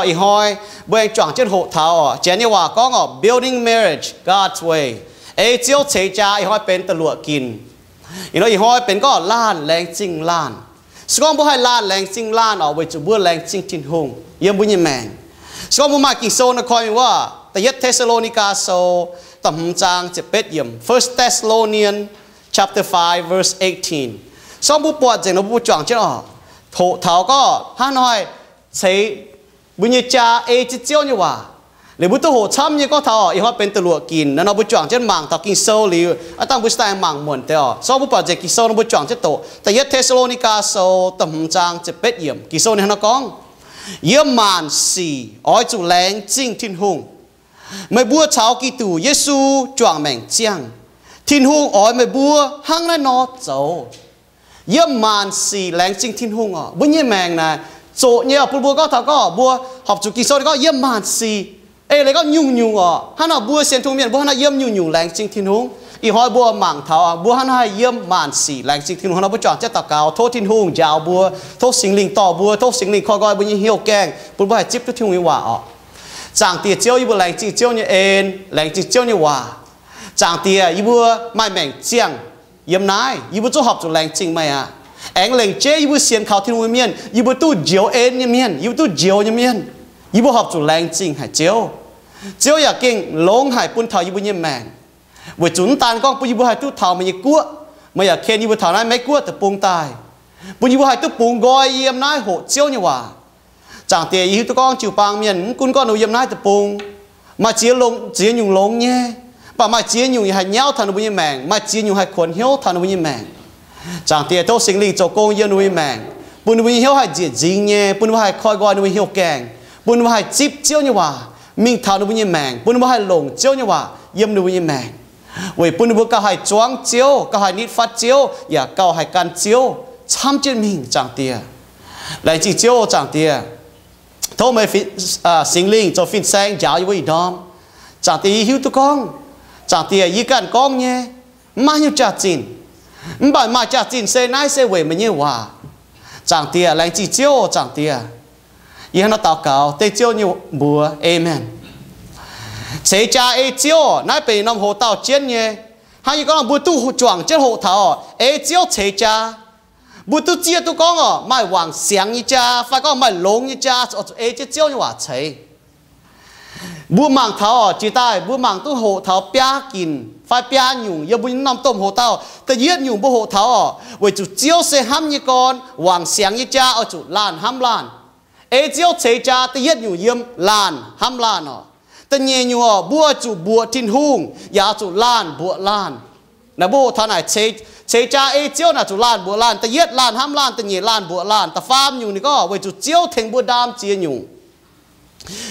Ih hnoi mbuo aengx juangc jienv hoqc taux oc, janx nyei waac gorngv oc, building marriage God's way. Ei Ziouv ceix jaa ih hnoi benx da'luoqc ginc. Ih hnoi, ih hnoi benx gorngv laanh laengz zingh laanh. Se gorngv mbuo haih laanh laengz zingh laanh oc, weic zuqc mbuo laengz zingh Tin-Hungh yiem mbuo nyei maengc. Se gorngv mbuo maaih Ging-Sou nor koi mingh wuov, Da'yietv Te^saa^lo^ni^gaa Sou da'hmz zaang ziepc betv yiemc, First Thessalonians chapter five, verse eighteen. Se gorngv mbuo buatc nzengc nor, mbuo juangc jienv oc, hoqc taux gorngv hnangv haaix nor ceix mbuo nyei jaa ei jienv Ziouv nyei waac. Liuz mbuo duqv hoqc camv nyei gorngv taux oc, ih hnoi benx da'luoqc ginc nor, mbuo juangc jienv mangc taux Ging-Sou liuz, aav dangh mbuo sih daaih mangc muonc deix oc. Se gorngv mbuo buatc nzengc Ging-Sou nor, mbuo juangc jienv doqc. Da'yietv Te^saa^lo^ni^gaa Sou da'hmz zaang ziepc betv yiemc, Ging-Sou ninh hnangv naaiv nor gorngv, Yiem maanc sic oix zuqc laengz zingh Tin-Hungh, meih mbuo caux Giduc Yesu juangc maengc ziangh. Tin-Hungh oix meih mbuo hnangv naaiv nor zoux. Yiem maanc sic laengz zingh Tin-Hungh oc. Mbuo nyei maengc naaic zoqc nyei oc. Bun mbuo gorngv taux gorngv mbuo horpc zuqc Ging-Sou ninh gorngv yiem maanc sic, eix leiz gorngv nyungc-nyungc oc. Hnangv nor mbuo sienx Tin-Hungh mienh mbuo hnangv naaiv yiem nyungc-nyungc laengz zingh Tin-Hungh. Ih hnoi mbuo mangc taux mbuo hnangv naaiv yiem maanc sic laengz zingh Tin-Hungh. Hnangv nor mbuo juangc jienv daux gaux, tov Tin-Hungh njaaux mbuo, tov Singx Lingh dorh mbuo, tov Singx Lingh koi nqoi mbuo nyei hnyouv gaengh bun mbuo haih zipv duqv Tin-Hungh nyei waac oc. Zaangc Diex Ziouv, yie mbuo laengz zingh Ziouv nyei en, laengz zingh Ziouv nyei waac. Zaangc Diex, yie mbuo maaih maengc ziangh yiem naaiv, yie mbuo zungv horpc zuqc laengz zingh meih aqv. Aengx lengc jeiv yie mbuo sienx kaux Tin-Hungh nyei mienh, yie mbuo duqv njoux en nyei mienh, yie mbuo duqv njoux nyei mienh, yie mbuo horpc zuqc laengz zingh haic Ziouv. Ziouv yaac gengh longx haic bun taux yie mbuo nyei maengc, weic zuqc mv daan gorngv bun yie mbuo haih duqv taux meih nyei guoqv, meih yaac ken yie mbuo taux naaiv Meiv-Guoqv deic-bung daaih, bun yie mbuo haih duqv bungx nqoi yiem naaiv hoqc Ziouv nyei waac. Zaangc Diex, yie hiuv duqv gorngv jiu-baang mienh mv gunv gorngv ninh mbuo yiem naaiv deic-bung maaih ziex nyungc longx nyei, mv baac maaih ziex nyungc yaac haih nyauv taux ninh mbuo nyei maengc, maaih ziex nyungc haih kuonx hnyouv taux ninh mbuo nyei maengc. Zaangc Diex, tov Singx Lingh zoux gong yiem ninh mbuo nyei maengc, bun ninh mbuo nyei hnyouv haih njiec nzingx nyei, bun ninh mbuo haih koi nqoi ninh mbuo nyei hnyouv gaengh, bun ninh mbuo haih zipv Ziouv nyei waac mingh taux ninh mbuo nyei maengc, bun ninh mbuo haih longc Ziouv nyei waac yiem ninh mbuo nyei maengc, weic bun ninh mbuo gauh haih zuangv Ziouv, gauh haih nitv fatv Ziouv, yaac gauh haih gan Ziouv camv jienv mingh. Zaangc Diex, laengz zingh Ziouv. Zaangc Diex, tov meih Singx Lingh zoux fin-saeng njaaux yie mbuo ih ndorm. Zaangc Diex, yie hiuv duqv gorngv, Zaangc Diex, yie ganh gorngv nyei, mv maaih nyungc jaax-zinh. Mv baac maaih jaax-zinh se naaiv se weic meih nyei waac. Zaangc Diex, laengz zingh Ziouv. Zaangc Diex, yie hnangv naaiv daux gaux dengv Ziouv nyei mbuox, aamen. Ceix jaa ei Ziouv, naaiv benx norm hoc-dauh jienv nyei. Hnangv yie gorngv, mbuo duqv juangc jienv hoqc taux ei Ziouv ceix jaa. Mbuo duqv zieqv duqv gorngv oc, maaih wangc siangx nyei jaa fai gorngv maaih longx nyei jaa oix zuqc ei jienv Ziouv nyei waac ceix. Mbuo mangc taux oc, jiex daaih mbuo mangc duqv hoqc taux biaa ginc fai biaa nyungc yiem mbuo nyei norm domh hoc-dauh. Da'yietv nyungc mbuo hoqc taux oc, weic zuqc Ziouv se hnamv nyei gorn, wangc siangx nyei jaa oix zuqc laanh hnamv laanh. Ei Ziouv ceix jaa, da'yietv nyungc yiem laanh hnamv laanh oc. Da'nyeic nyungc oc, mbuo oix zuqc mbuoqc Tin-Hungh yaac oix zuqc laanh mbuoqc laanh. Naaiv mbuo hoqc taux naaic, ceix jaa ei Ziouv naaic zuqc laanh mbuoqc laanh. Da'yietv laanh hnamv laanh, da'nyeic laanh mbuoqc laanh, da'faam nyungc ninh gorngv weic zuqc Ziouv tengx mbuo ndaam ziex nyungc.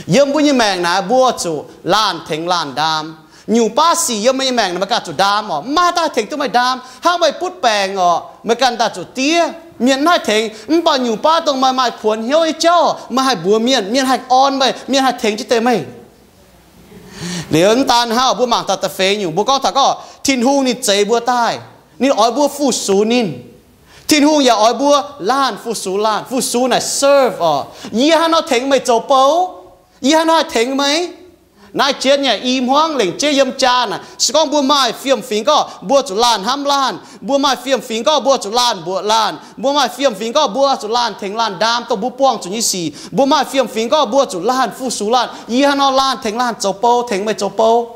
Yiem mbuo nyei maengc naaic mbuo zuqc laanh tengx laanh ndaam. Nyungc baav sic yiem meih nyei maengc naaic meih ganh zuqc ndaam oc. Mv maaih daaih tengx duqv meih ndaam. Hnangv meih butv baengc oc, meih ganh daaih zuqc diev. Mienh naaiv tengx, mv baac nyungc baav dongh meih maaih kuonx hnyouv nyei jauv, meih haih mbuox mienh, mienh haih orn meih, mienh haih tengx jienv deix meih. Liuz mv daan hnangv, mbuo mangc taux da'feix nyungc, mbuo gorngv taux gorngv Tin-Hungh ninh zeix mbuo daaih, ninh oix mbuo fu-sux ninh. Tin-Hungh yaac oix mbuo laanh fu-sux laanh. Fu-sux naaic serve oc. Yie hnangv nor tengx meih zoux bou, yie hnangv nor haih tengx meih. Naaiv jienv nyei i hmuangv lengc jeiv yiem jaa naaic, se gorngv mbuo maaih fiem-fingx gorngv mbuo zuqc laanh hnamv laanh, mbuo maaih fiem-fingx gorngv mbuo zuqc laanh mbuoqc laanh, mbuo maaih fiem-fingx gorngv mbuo zuqc laanh tengx laanh ndaam dongh mbuo buangh zuqc nyei sic, mbuo maaih fiem-fingx gorngv mbuo zuqc laanh fu-sux laanh. Yie hnangv nor laanh tengx laanh zoux bou, tengx meih zoux bou.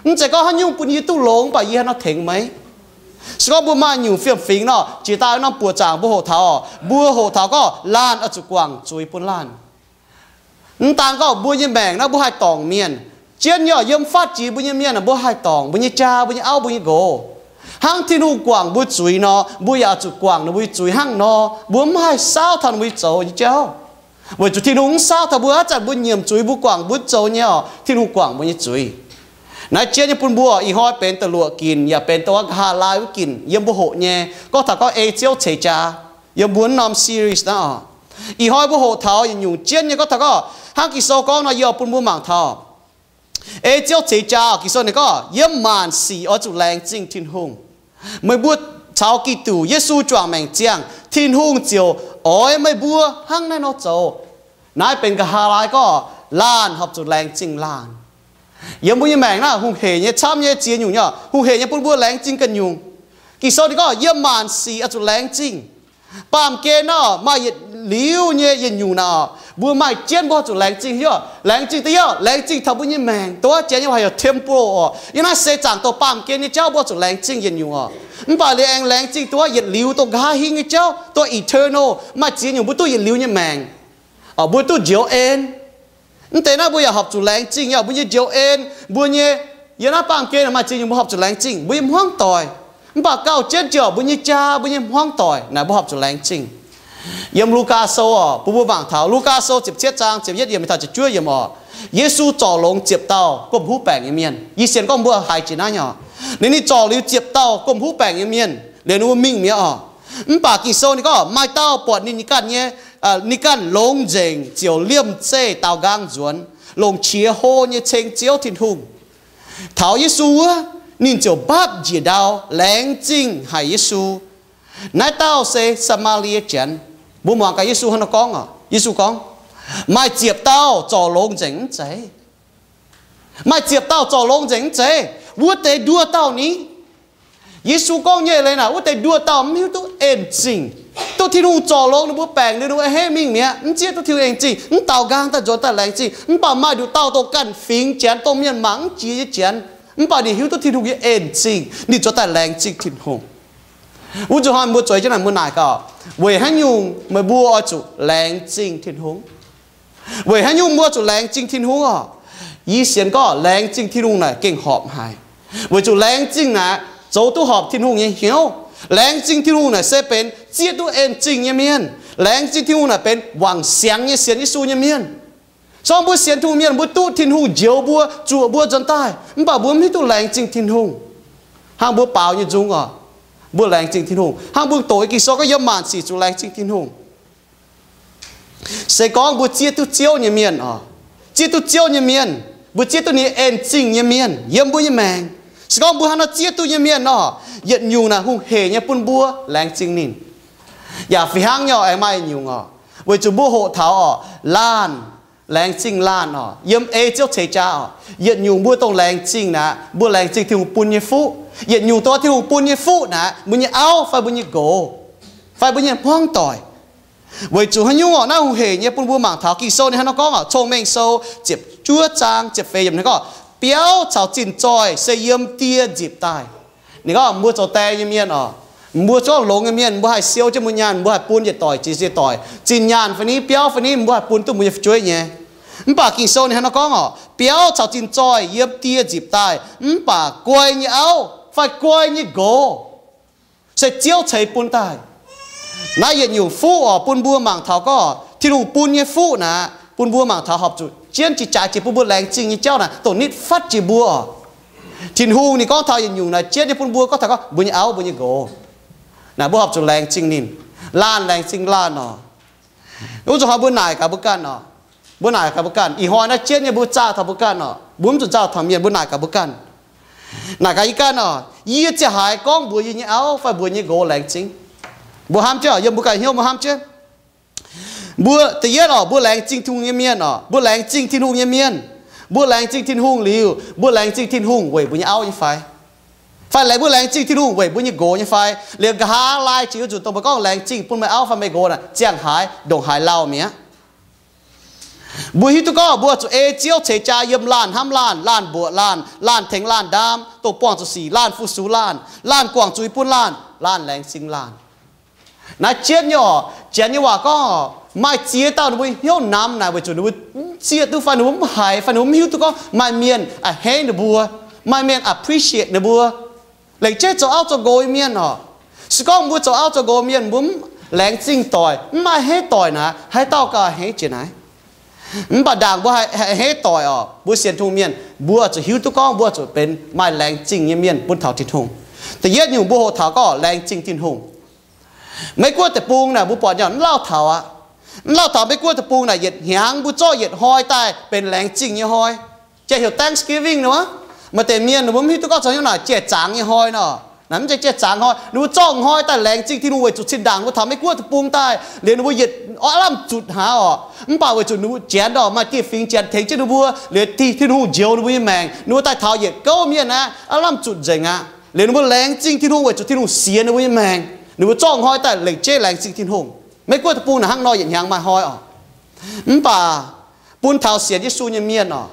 Mv zeiz gorngv haaix nyungc bun yie duqv longx, mv baac yie hnangv nor tengx meih. Se gorngv mbuo maaih nyungc fiem-fingx nor, jiex daaih norm buoqc zaangc mbuo hoqc taux, mbuo hoqc taux gorngv laanh oix zuqc guangc zuiz bun laanh. Mv daan gorngv mbuo nyei maengc naaiv mbuo haih dorngc mienh. Jienv nyei oc, yiem faatv jiex mbuo nyei mienh, mbuo haih dorngc mbuo nyei jaa, mbuo nyei auv, mbuo nyei nqox. Hnangv Tin-Hungh guangc mbuo zuiz nor, mbuo yaac zuqc guangc ninh mbuo nyei zuiz hnangv nor. Mbuo mv haih saauv taux ninh mbuo nyei zoux nyei jauv, weic zuqc Tin-Hungh mv saauv taux mbuo. Haaix zanc mbuo nyiemc zuiz, mbuo guangc mbuo zoux nyei oc, Tin-Hungh guangc mbuo nyei zuiz. Naaiv jienv nyei bun mbuo ih hnoi benx da'luoqc ginc yaac benx dongh nqa'haav laai wuov ginc yiem mbuo hoqc nyei, gorngv taux gorngv ei Ziouv ceix jaa. Yiem mbuo norm series naaiv oc, ih hnoi mbuo hoqc taux yietc nyungc jienv nyei gorngv taux gorngv hnangv Ging-Sou gorngv nor, yie bun mbuo mangc taux ei Ziouv ceix jaa oc. Ging-Sou ninh gorngv yiem maanc sic oix zuqc laengz zingh Tin-Hungh. Meih mbuo caux Giduc Yesu juangc maengc ziangh, Tin-Hungh ziouc oix meih mbuo hnangv naaiv nor zoux. Naaiv benx nqa'haav laai gorngv laanh horpc zuqc laengz zingh laanh. Yiem mbuo nyei maengc naaiv hungh heic nyei, camv nyei, ziex nyungc nyei, hungh heic nyei bun mbuo laengz zingh ganh nyungc. Ging-Sou ninh gorngv yiem maanc sic oix zuqc laengz zingh. Baamh gen naaiv maaih yietc liuz nyei yietc nyungc naaic, mbuo maaih jienv mbuo zuqc laengz zingh. Laengz zingh da'yietv, laengz zingh taux mbuo nyei maengc. Dongh wuov janx nyei waac heuc temporal oc. Yiem naaiv seix zaangc dongh baamh gen nyei jauv mbuo zuqc laengz zingh yietc nyungc oc. Mv baac liuz aengx laengz zingh dongh wuov yietc liuz, dongh nqa'haav hingv nyei jauv, dongh eternal, maaih ziex nyungc mbuo duqv yietc liuz nyei maengc. Mbuo duqv njoux en. Mv deix naaiv mbuo yaac horpc zuqc laengz zingh, yaac mbuo nyei njoux en, mbuo nyei, yiem naaiv baamh gen maaih ziex nyungc mbuo horpc zuqc laengz zingh, mbuo nyei hmuangv doic. Mv baac gauh jienv ziouc mbuo nyei jaa, mbuo nyei hmuangv doic naaic mbuo horpc zuqc laengz zingh. Yiem Lugaa Sou oc, bun mbuo mangc taux Lugaa Sou ziepc cietv zaang ziepc yietv yiemc taux ziepc juov yiemc oc. Yesu zorc longx ziepc dauh gomh huv baengc nyei mienh. Yie sienx gorngv mbuo haiz jiex naaiv nyei oc. Liuz ninh zorc liuz ziepc dauh gomh huv baengc nyei mienh, liuz ninh mbuo mingh mi'aqv oc. Mv baac Ging-Sou ninh gorngv maaih dauh buatc ninh, ninh ganh nyei, ninh ganh longx nzengc ziouc liemh zeih daaux nqaang nzuonx, longc qiex hlo nyei ceng Ziouv Tin-Hungh. Taux Yesu wuov, ninh ziouc mbapv njiec ndau laengz zingh haic Yesu. Naaiv dauh se Saa^maa^lie Janx. Mbuo muangx gaax Yesu hnangv nor gorngv oc. Yesu gorngv, maaih ziepc dauh zorc longx nzengc mv zeiz? Maaih ziepc dauh zorc longx nzengc mv zeiz? Wuov deix nduov dauh ni? Yesu gorngv nyei leiz naaic, wuov deix nduov dauh mv hiuv duqv en zingh. Duqv Tin-Hungh zorc longx ninh mbuo baengc liuz, ninh mbuo a'hneiv mingh mi'aqv, mv zieqv duqv Tin-Hungh en zingh, mv daaux nqaang daaih nzuonx daaih laengz zingh. Mv baac maaih nduqc dauh dongh ganh fingx Janx, dongh mienh mangc mv jiex nyei Janx, mv baac ninh hiuv duqv Tin-Hungh nyei en zingh, ninh zuotc daaih laengz zingh Tin-Hungh. Wuov nzunc hnoi mbuo zueiz jienv naaic, mbuo naaic gaax, weic haaix nyungc meih mbuo oix zuqc laengz zingh Tin-Hungh? Weic haaix nyungc mbuo zuqc laengz zingh Tin-Hungh oc? Yie sienx gorngv laengz zingh Tin-Hungh naaic gengh horpc haic. Weic zuqc laengz zingh naaic zoux duqv horpc Tin-Hungh nyei hnyouv. Laengz zingh Tin-Hungh naaic se benx zieqv duqv en zingh nyei mienh. Laengz zingh Tin-Hungh naaic benx wangc siangx nyei sienx Yesu nyei mienh. Se gorngv mbuo sienx Tin-Hungh mienh, mbuo duqv Tin-Hungh njoux mbuo, zuoqc mbuo nzuonx daaih, mv baac mbuo mv hiuv duqv laengz zingh Tin-Hungh. Hnangv mbuo baaux nyei nzung oc, mbuo laengz zingh Tin-Hungh. Hnangv mbuo doqc Ging-Sou gorngv yiem maanc sic zuqc laengz zingh Tin-Hungh. Se gorngv mbuo zieqv duqv Ziouv nyei mienh oc, zieqv duqv Ziouv nyei mienh, mbuo zieqv duqv ninh en zingh nyei mienh yiem mbuo nyei maengc. Se gorngv mbuo hnangv nor zieqv duqv nyei mienh nor, yietc nyungc naaic hungh heic nyei bun mbuo laengz zingh ninh. Yaac fih hnangv nyei oc, aengx maaih yietc nyungc oc, weic zuqc mbuo hoqc taux oc, laanh, laengz zingh laanh oc, yiem ei Ziouv ceix jaa oc. Yietc nyungc mbuo dongh laengz zingh naaic, mbuo laengz zingh Tin-Hungh bun nyei fuqv. Yietc nyungc dongh Tin-Hungh bun nyei fuqv naaic, mbuo nyei auv fai mbuo nyei nqox, fai mbuo nyei hmuangv doic. Weic zuqc haaix nyungc oc? Naaiv hungh heic nyei bun mbuo mangc taux Ging-Sou ninh hnangv nor gorngv oc. Cong-Mengh Sou ziepc juov zaang ziepc feix yiemc ninh gorngv, biauv caux zinh zoih se yiem die nzipc daaih. Ninh gorngv mbuo zoux die nyei mienh oc, mbuo zungv longx nyei mienh, mbuo haih siou jienv mbuo nyaanh, mbuo haih bun yietc doic jiex yietc doic. Zinh nyaanh fai ni, biauv fai ni, mbuo haih bun duqv mbuo nyei fu'jueiv nyei. Mv baac Ging-Sou ninh hnangv nor gorngv oc, biauv caux zinh zoih yiem die nzipc daaih, mv baac guai nyei auv fai guai nyei nqox se Ziouv ceix bun daaih. Naaiv yietc nyungc fuqv oc, bun mbuo mangc taux gorngv Tin-Hungh bun nyei fuqv naaic, bun mbuo mangc taux horpc zuqc jienv jiex jaaix jiex bun mbuo laengz zingh nyei jauv naaic dongh nitv fatv jiex mbuo oc. Tin-Hungh ninh gorngv taux yietc nyungc naaic jienv nyei bun mbuo gorngv taux gorngv mbuo nyei auv, mbuo nyei nqox. Naaic mbuo horpc zuqc laengz zingh ninh. Laanh laengz zingh laanh oc. Wuov zuqc hnoi mbuo naaic gaax mbuo ganh oc. Mbuo naaic gaax mbuo ganh. Ih hnoi naaiv jienv nyei mbuo zaah taux mbuo ganh oc. Mbuo mv zuqc zaah taux mienh, mbuo naaic gaax mbuo ganh. Naaic gaax yie ganh oc. Yie ziangh haaix gorngv mbuox yie nyei auv fai mbuox nyei nqox laengz zingh? Mbuo hnamv jienv oc, yiem mbuo ganh hnyouv mbuo hnamv jienv. Mbuo da'yietv oc, mbuo laengz zingh Tin-Hungh nyei mienh oc, mbuo laengz zingh Tin-Hungh nyei mienh. Mbuo laengz zingh Tin-Hungh liuz, mbuo laengz zingh Tin-Hungh weic mbuo nyei auv nyei fai? Fai laengz, mbuo laengz zingh Tin-Hungh weic mbuo nyei nqox nyei fai? Liuz nqa'haav laai jiex wuov nzunc dongh mbuo gorngv laengz zingh bun meih auv fai meih nqox naaic, ziangh haaix ndongc haaix lauh mi'aqv. Mbuo hiuv duqv gorngv mbuo zuqc ei Ziouv ceix jaa yiem laanh hnamv laanh, laanh mbuoqc laanh, laanh tengx laanh ndaam, dongh buangh zuqc sic, laanh fu-sux laanh, laanh guangc zuiz bun laanh, laanh laengz zingh laanh. Naaiv jienv nyei oc, Janx nyei waac gorngv oc, maaih ziex dauh ninh mbuo hnyouv namx naaic weic zuqc ninh mbuo mv zieqv duqv fai ninh mbuo mv haiz fai ninh mbuo mv hiuv duqv gorngv maaih mienh a'hneiv ninh mbuo, maaih mienh appreciate ninh mbuo. Laengz jienv zoux auv zoux nqox nyei mienh oc. Se gorngv mbuo zoux auv zoux nqox mienh mbuo mv laengz zingh doic, mv a'hneiv doic naaic, haaix dauh gauh a'hneiv jiex naaiv? Mv baac ndaangc mbuo haih a'hneiv doic oc, mbuo sienx Tin-Hungh mienh mbuo zuqc hiuv duqv gorngv mbuo zuqc benx maaih laengz zingh nyei mienh bun taux Tin-Hungh. Da'yietv nyungc mbuo hoqc taux gorngv laengz zingh Tin-Hungh. Meiv Guoqv deic-bung naaic mbuo buatc nyei mv lauh taux aqv. Mv lauh taux Meiv Guoqv deic-bung naaic yietc hnyangx mbuo zorqv yietc hnoi daaih benx laengz zingh nyei hnoi. Jiex heuc Thanksgiving nor. Maaih deix mienh ninh mbuo mv hiuv duqv gorngv zoux hnyouv naaic jiex zangx nyei hnoi nor. Naaiv mv zeiz jai-zaangc hnoi, ninh mbuo zorqv hnoi daaih laengz zingh Tin-Hungh weic zuqc zinh ndaangc mbuo taux Meiv-Guoqv deic-bung daaih, liuz ninh mbuo yietc aav lamh zutc haaix orqc. Mv baac weic zuqc ninh mbuo janx orqc, maaih dieh fingx janx tengx jienv ninh mbuo, liuz Tin-Hungh njoux ninh mbuo nyei maengc, ninh mbuo daaih taux yietc gouv mienh aqv, aav lamh zutc nzengc aqv. Liuz ninh mbuo laengz zingh Tin-Hungh weic zuqc Tin-Hungh sienx ninh mbuo nyei maengc. Ninh mbuo zorqv hnoi daaih lengc jeiv laengz zingh Tin-Hungh. Meiv-Guoqv deic-bung naaic hnangv nor yietc hnyangx maaih hnoi orqc. Mv baac bun taux sienx Yesu nyei mienh orqc,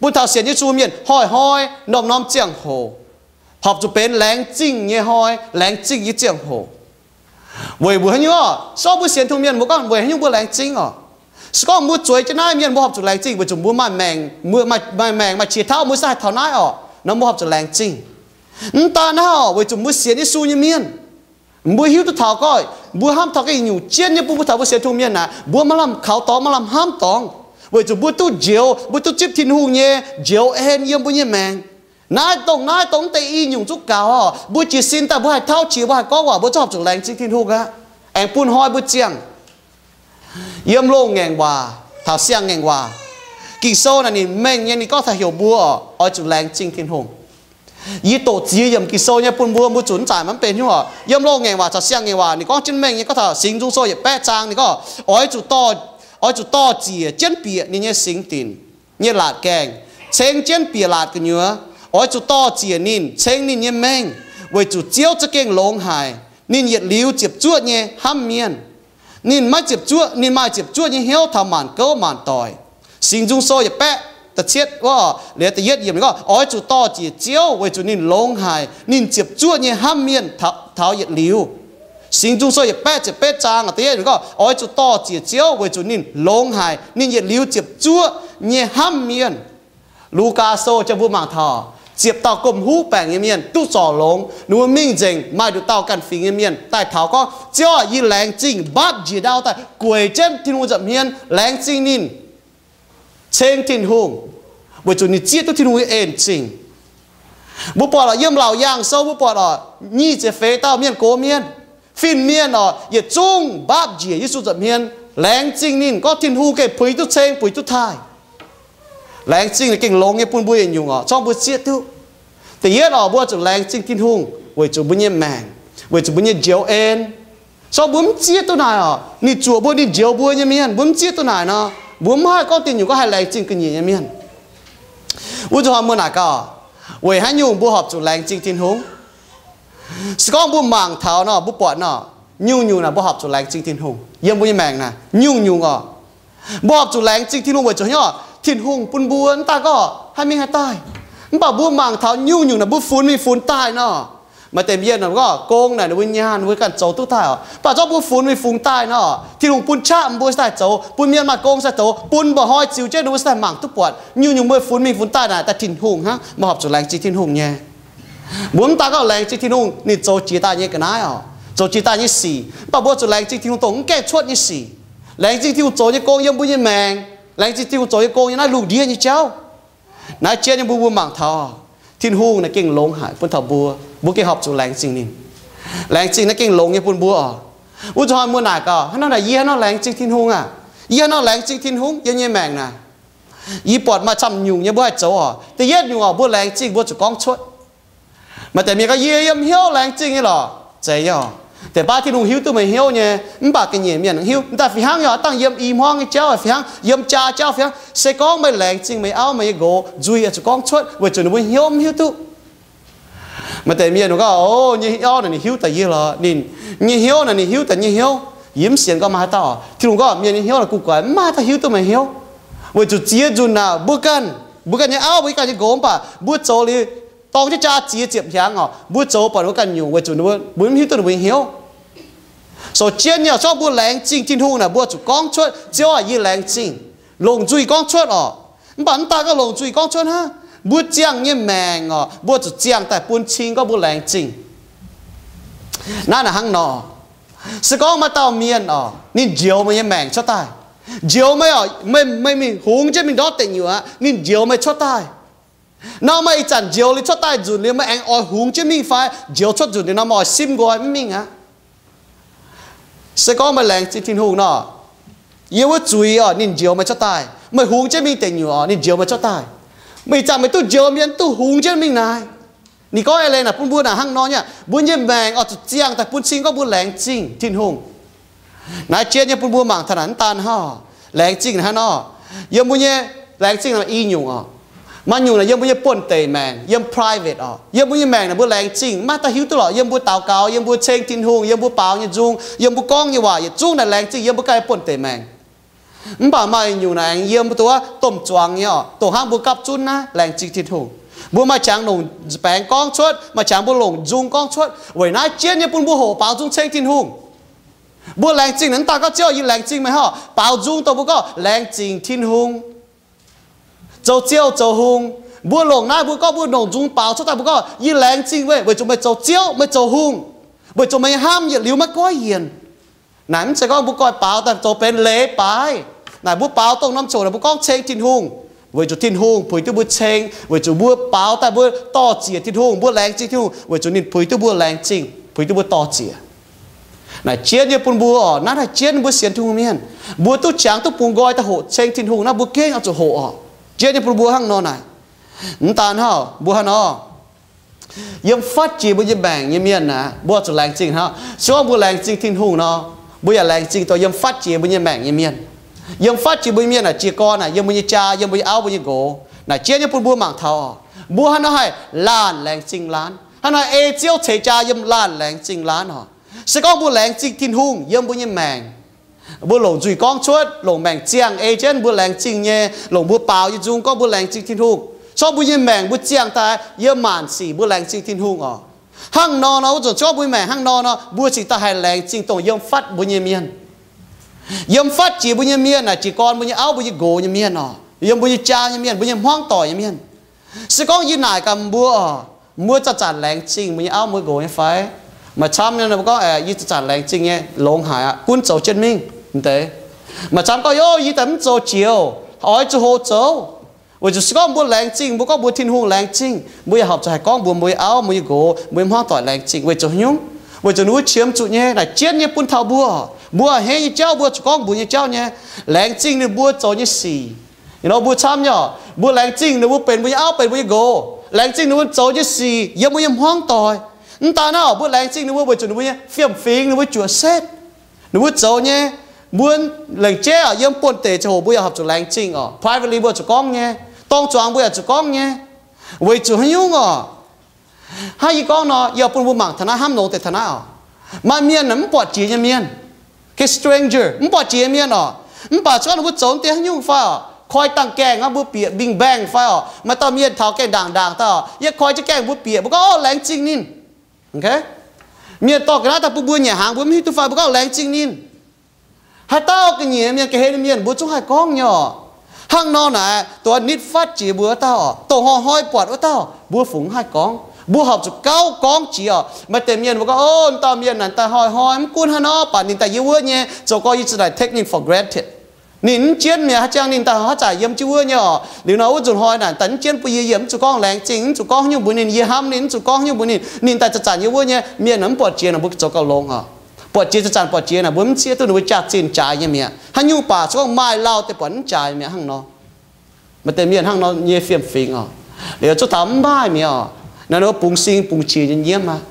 bun taux sienx Yesu mienh hnoi-hnoi norm-norm ziangh hoc horpc zuqc benx laengz zingh nyei hnoi, laengz zingh nyei ziangh hoc. Weic mbuo haaix nyungc orqc? Se gorngv mbuo sienx Tin-Hungh mienh, mbuo gorngv weic haaix nyungc mbuo laengz zingh orqc? Se gorngv mbuo zueiz jienv naaiv mienh, mbuo horpc zuqc laengz zingh weic zuqc mbuo maaih maengc, maaih maengc maaih qiex tauv mbuo se haih taux naaiv orqc, nor mbuo horpc zuqc laengz zingh. Mv daan naaiv orqc, weic zuqc mbuo sienx Yesu nyei mienh, mbuo hiuv duqv taux gorqv mbuo hnamv taux ganh nyungc jienv nyei bun mbuo taux mbuo sienx Tin-Hungh mienh naaic, mbuo maiv lamh kaux dorngx, maiv lamh hnamv dorngx, weic zuqc mbuo duqv njoux, mbuo duqv zipv Tin-Hungh nyei njoux en yiem mbuo nyei maengc. Naaiv dongh, naaiv dongh mv deix i nyungc zuqc gaux orqc. Mbuo jiez sin daaih mbuo haih tauv qiex, mbuo haih gorngv waac, mbuo zungv horpc zuqc laengz zingh Tin-Hungh aqv. Aengx bun hnoi mbuo ziangh yiem loz-ngaengc waac taux siang-ngaengc waac, Ging-Sou naaic ninh mengh nyei ninh gorngv taux heuc mbuo oix zuqc laengz zingh Tin-Hungh. Yie doqc ziex yiemc Ging-Sou nyei bun mbuo, mbuo zuqc mv zaaix maiv benx nyungc orqc. Yiem loz-ngaengc waac caux siang-ngaengc waac ninh gorngv jienv mengh nyei, gorngv taux Singx Nzung Sou yietc baeqv zaang ninh gorngv, oix zuqc dorh, oix zuqc dorh ziec jienv bieqc ninh nyei singx dinc nyei laatc gaengh, ceng jienv bieqc laatc gu'nyuoz. Oix zuqc dorh ziec ninh, ceng ninh nyei mengh, weic zuqc Ziouv za'gengh longx haic. Ninh yietc liuz ziepc zuoqv nyei hnamv mienh. Ninh maiv ziepc zuoqv, ninh maaih ziepc zuoqv nyei hnyouv taux maanc gouv maanc doic. Singx Nzung Sou yietc baeqv da'cietv wuov, liuz da'yietv yiemc ninh gorngv, oix zuqc dorh ziec Ziouv weic zuqc ninh longx haic, ninh ziepc zuoqv nyei hnamv mienh taux yietc liuz. Singx Nzung Sou yietc baeqv ziepc betv zaang da'yietv ninh gorngv, oix zuqc dorh ziec Ziouv weic zuqc ninh longx haic, ninh yietc liuz ziepc zuoqv nyei hnamv mienh. Lugaa Sou jang mbuo mangc taux ziepc dauh gomh huv baengc nyei mienh duqv zorc longx, ninh mbuo mingh nzengc, maaih nduqc dauh ganh fingx nyei mienh daaih taux gorngv, Ziouv aah, yie laengz zingh, mbaapv njiec ndau daaih gueic jienv Tin-Hungh nza'hmien, laengz zingh ninh, ceng Tin-Hungh, weic zuqc ninh zieqv duqv Tin-Hungh nyei en-zingh. Mbuo buatc orqc, yiem Laauc Yaangh Sou mbuo buatc orqc, nyic ziepc feix dauh mienh gox mienh, fin-mienh orqc, yietc zungv mbaapv njiec Yesu nza'hmien, laengz zingh ninh, gorngv Tin-Hungh gengh puix duqv ceng, puix duqv taaih. Laengz zingh gengh longx nyei bun mbuo yietc nyungc orqc, zorngv mbuo zieqv duqv. Da'yietv orqc, mbuo zuqc laengz zingh Tin-Hungh weic zuqc mbuo nyei maengc, weic zuqc mbuo nyei njoux en. Zorngv mbuo mv zieqv duqv naaic orqc, ninh zuoqc mbuo, ninh njoux mbuo nyei mienh, mbuo mv zieqv duqv naaic nor, mbuo mv haih gorngv diuh nyungc gorngv haih laengz zingh ga'nyiec nyei mienh. Wuov zuqc hnoi mbuo naaic gaax, weic haaix nyungc mbuo horpc zuqc laengz zingh Tin-Hungh? Se gorngv mbuo mangc taux nor, mbuo buatc nor, nyungc-nyungc naaic mbuo horpc zuqc laengz zingh Tin-Hungh yiem mbuo nyei maengc naaic. Nyungc-nyungc orqc, mbuo horpc zuqc laengz zingh Tin-Hungh weic zuqc hnyouv Tin-Hungh bun mbuo mv daaih gorngv haih mingh haih daaih. Mv baac mbuo mangc taux nyungc-nyungc naaic mbuo funx mingh funx daaih nor, maaih deix mienh gorngv gong naaic ninh mbuo nyaanh ninh mbuo ganh zoux duqv daaih orqc. Mv baac zorngv mbuo funx mingh funx daaih nor, Tin-Hungh bun qaqv mbuo se daaih zoux, bun mienh maaih gong se daaih zoux, bun mba'hnoi ziux jienv ninh mbuo se daaih mangc duqv buatc. Nyungc-nyungc mbuo funx mingh funx daaih naaic daaih Tin-Hungh hnangv, mbuo horpc zuqc laengz zingh Tin-Hungh nyei. Mbuo mv daaih gorngv laengz zingh Tin-Hungh ninh zoux jiex daaih nyei ga'naaiv orqc, zoux jiex daaih nyei sic. Mv baac mbuo zuqc laengz zingh Tin-Hungh dongh mv gaengh cuotv nyei sic. Laengz zingh Tin-Hungh zoux nyei gong yiem mbuo nyei maengc. Laengz zingh Tin-Hungh zoux nyei gong yiem naaiv lungh ndiev nyei jauv. Naaiv jienv nyei mbuo, mbuo mangc taux Tin-Hungh naaiv gengh longx haic bun taux mbuo, mbuo gengh horpc zuqc laengz zingh ninh. Laengz zingh naaiv gengh longx nyei bun mbuo orqc. Wuov zuqc hnoi mbuo naaic gaax, haaix nor naaic yie haaix nor laengz zingh Tin-Hungh aac? Yie haaix nor laengz zingh Tin-Hungh yiem nyei maengc naaic? Yie buatc maaih camv nyungc nyei mbuo haih zoux orqc. Da'yietv nyungc orqc, mbuo laengz zingh mbuo zuqc gorngv cuotv. Maaih deix mienh gorngv, yie yiem hnyouv laengz zingh nyei lorqc. Zeiz nyei orqc. Deix baav Tin-Hungh hiuv duqv meih hnyouv nyei, mv baac ga'nyiec mienh hiuv. Daaih fih hnangv nyei orqc, dangh yiem i hmuangv nyei jauv fih hnangv, yiem jaa jauv fih hnangv, se gorngv meih laengz zingh meih auv meih nyei nqox nzuih oix zuqc gorngv cuotv weic zuqc ninh mbuo hnyouv mv hiuv duqv. Maaih deix mienh gorngv, o, nyei auv naaic ninh hiuv daaih yie lorqc, ninh nyei hnyouv naaic ninh hiuv daaih nyei hnyouv. Yie mv sienx gorngv maaih haaix dauh. Tin-Hungh gorngv mienh nyei hnyouv naaic guv guaix, mv maaih haaix dauh hiuv duqv meih hnyouv. Weic zuqc ziex nzunc naaic mbuo ganh, mbuo ganh nyei auv, mbuo ganh nyei nqox, mv baac mbuo zoux liuz dorng jienv jaa ziex ziepc hnyangx orqc, mbuo zoux buatc mbuo ganh nyungc weic zuqc ninh mbuo, mbuo mv hiuv duqv ninh mbuo nyei hnyouv. Sou jienv nyei, zorngv mbuo laengz zingh Tin-Hungh naaic mbuo zuqc gorngv cuotv, Ziouv aac, yie laengz zingh. Longc nzuih gorngv cuotv orqc. Mv baac mv daaih gorngv longc nzuih gorngv cuotv hnangv, mbuo ziangh nyei maengc orqc, mbuo zuqc ziangh daaih bun cing gorngv mbuo laengz zingh. Naaiv naaic hnangv nor, se gorngv maaih dauh mienh orqc, ninh njoux meih nyei maengc cuotv daaih, njoux meih orqc, meih, meih mingh hungx jienv mingh ndortv deic nyuoqc aqv, ninh njoux meih cuotv daaih. Nor meih ih zanc njoux liuz cuotv daaih nzunc liuz meih aengx oix hungx jienv mingh fai njoux cuotv nzunc liuz nor meih oix simv nqoi mv mingh aqv. Se gorngv meih laengz zingh Tin-Hungh nor, yiem wuov zuiz orqc, ninh njoux meih cuotv daaih. Meih hungx jienv mingh deic nyuoqc orqc, ninh njoux meih cuotv daaih. Meih ih zanc meih duqv njoux mienh duqv hungx jienv mingh naaic. Ninh gorngv eix leiz naaic bun mbuo naaic hnangv nor nyei, mbuo nyei maengc oix zuqc ziangh daaih bun cing gorngv mbuo laengz zingh Tin-Hungh. Naaiv jienv nyei bun mbuo mangc taux naaic mv daan hnangv, laengz zingh hnangv nor. Yiem mbuo nyei laengz zingh naaic i nyungc oc. Maaih nyungc naaic yiem mbuo nyei buonv-deic maengc, yiem private oc. Yiem mbuo nyei maengc naaic mbuo laengz zingh maiv daaih hiuv duqv lorqc. Yiem mbuo daux gaux, yiem mbuo ceng Tin-Hungh, yiem mbuo baaux nyei nzung, yiem mbuo gorngv nyei waac yietc zungv naaic laengz zingh yiem mbuo ganh buonv-deic maengc. Mv baac maaih nyungc naaic aengx yiem mbuo duqv domh zuangx nyei oc, dongh hnangv mbuo gapv zunv naaiv laengz zingh Tin-Hungh. Mbuo maaih qangx longc nzabaengx gorngv cuotv, maaih qangx mbuo longc nzung gorngv cuotv. Weic naaiv jienv nyei bun mbuo hoqc baaux nzung ceng Tin-Hungh. Mbuo laengz zingh naaic mv daan gorngv Ziouv yie laengz zingh meih hnangv, baaux nzung dongh mbuo gorngv laengz zingh Tin-Hungh, zoux Ziouv zoux hungh. Mbuo longc naaiv mbuo gorngv mbuo longc nzung baaux cuotv daaih mbuo gorngv yie laengz zingh meih weic zuqc meih zoux Ziouv, meih zoux hungh, weic zuqc meih nyei hnamv yietc liuz maiv goiv yienc. Naaic mv zeiz gorngv mbuo goiv baaux daaih zoux benx leiz baaix. Naaic mbuo baaux dongh norm ziouc naaic mbuo gorngv ceng Tin-Hungh, weic zuqc Tin-Hungh puix duqv mbuo ceng, weic zuqc mbuo baaux daaih mbuo dorh ziec Tin-Hungh, mbuo laengz zingh Tin-Hungh weic zuqc ninh puix duqv mbuo laengz zingh, puix duqv mbuo dorh ziec. Naaic jienv nyei bun mbuo oc, naaiv haih jienv mbuo sienx Tin-Hungh mienh, mbuo duqv qangx duqv bungx nqoi daaih hoqc ceng Tin-Hungh naaiv mbuo gengh oix zuqc hoqc oc. Jienv nyei bun mbuo hnangv nor naaic. Mv daan hnangv, mbuo hnangv nor, yiem fatv jiex mbuo nyei maengc nyei mienh naaic, mbuo oix zuqc laengz zingh hnangv. Se gorngv mbuo laengz zingh Tin-Hungh nor, mbuo yaac laengz zingh dongh yiem fatv jiex mbuo nyei maengc nyei mienh. Yiem fatv jiex mbuo nyei mienh naaic, jiez gorn naaic, yiem mbuo nyei jaa, yiem mbuo nyei auv, mbuo nyei nqox naaic, jienv nyei bun mbuo mangc taux oc, mbuo hnangv nor haih laanh laengz zingh laanh. Hnangv nor ei Ziouv ceix jaa yiem laanh laengz zingh laanh oc. Se gorngv mbuo laengz zingh Tin-Hungh yiem mbuo nyei maengc, mbuo longc nzuih gorngv cuotv, longc maengc ziangh ei jienv mbuo laengz zingh nyei, longc mbuo baaux nyei nzung gorngv mbuo laengz zingh Tin-Hungh, se gorngv mbuo nyei maengc mbuo ziangh daaih yiem maanc sic mbuo laengz zingh Tin-Hungh oc. Hnangv nor nor, wuov zanc se gorngv mbuo nyei maengc hnangv nor nor, mbuo cingx daaih haih laengz zingh dongh yiem fatv mbuo nyei mienh. Yiem fatv jiex mbuo nyei mienh naaic, jiez gorn mbuo nyei auv, mbuo nyei nqox nyei mienh oc, yiem mbuo nyei jaa nyei mienh, mbuo nyei hmuangv doic nyei mienh. Se gorngv yie naaic gaax mbuo oc, mbuo zanc-zanc laengz zingh mbuo nyei auv, mbuo nyei nqox nyei fai? Maaih camv nyei mbuo gorngv, Yie zanc-zanc laengz zingh nyei, longx haic aqv, gunv zoux jienv mingh. Mv deix. Maaih camv gorngv, Yie daaih mv zoux jiex, oix zuqc hoqc zoux. Weic zuqc se gorngv mbuo laengz zingh, mbuo gorngv mbuox Tin-Hungh laengz zingh, mbuo yaac horpc zuqc haih gorngv mbuox mbuo nyei auv, mbuo nyei nqox, mbuo nyei hmuangv doic laengz zingh. Weic zuqc haaix nyungc? Weic zuqc ninh mbuo qiemx zuqc nyei naaic, jienv nyei bun taux mbuo. Mbuo a'hneiv nyei jauv mbuo zuqc gorngv mbuox nyei jauv nyei. Laengz zingh ninh mbuo zoux nyei sic. Nor mbuo camv nyei oc, mbuo laengz zingh ninh mbuo benx mbuo nyei auv, benx mbuo nyei nqox. Laengz zingh ninh mbuo zoux nyei sic yiem mbuo nyei hmuangv doic. Mv daan naaiv oc, mbuo laengz zingh ninh mbuo weic zuqc ninh mbuo nyei fiem-fingx, ninh mbuo juoqc setv, ninh mbuo zoux nyei. Mbuo lengc jeiv oc, yiem buonv-deic ziangh hoc mbuo yaac horpc zuqc laengz zingh oc. Privately mbuo zuqc gorngv nyei. Dorng zuangx mbuo yaac zuqc gorngv nyei. Weic zuqc haaix nyungc oc? Hnangv yie gorngv nor, yie bun mbuo mangc taux naaiv, hnamv longx deix taux naaiv oc. Maaih mienh mv buatc jiex nyei mienh, stranger, mv buatc jiex nyei mienh oc. Mv baac se gorngv ninh mbuo zoux deix haaix nyungc fai oc, koi dangh gaengh aqv, mbuo bieqc mbing-mbaengh fai oc, maaih dauh mienh taux gaengh ndaangc ndaangc daaih oc, yie koi jienv gaengh mbuo bieqc, mbuo gorngv, Orv, laengz zingh ninh. Mienh dorh ga'naaiv daaih bun mbuo nyanc hnaangx, mbuo mv hiuv duqv fai, mbuo gorngv, Laengz zingh ninh. Haaix dauh ga'nyiec mienh, ga'hlen mienh, mbuo zungv haih gorngv nyei oc. Hnangv nor naaic, dongh nitv fatv jiex mbuo wuov dauh oc, dongh hnoi-hnoi buatc wuov dauh, mbuo fungc mv haih gorngv. Mbuo horpc zuqc gauh gorngv jiex oc. Maaih deix mienh mbuo gorngv, Ov, dauh mienh naaic daaih hnoi-hnoi mv gunv haaix nor, baac ninh daaih yie wuov nyei, zoux gorngv yie zuqc daaih take ninh for granted. Ninh mv jienv mi'aqv, haaix jangx ninh daaih haaix zanc yiem jienv wuov nyei oc. Liuz nor wuov nzunc hnoi naaic daaih mv jienv bun yie, yie mv zuqc gorngv laengz zingh, mv zuqc gorngv haaix nyungc mbuox ninh, yie hnamv ninh, mv zuqc gorngv haaix nyungc mbuox ninh. Ninh daaih zanc-zanc yiem wuov nyei, mienh mv buatc jiex naaic mbuo zoux gauh longx oc. Buatc jiex zanc-zanc buatc jiex naaic mbuo mv zieqv duqv ninh mbuo jaax-zinh jaaix nyei mi'aqv. Haaix nyungc baac se gorngv maaih lauh deix buatc mv jaaix mi'aqv hnangv nor. Maaih deix mienh hnangv nor nyei fiem-fingx oc. Liuz zuqc taux mv maaih mi'aqv oc. Naaiv ninh mbuo bungx sing bungx qiex nyei nyiemv aqv.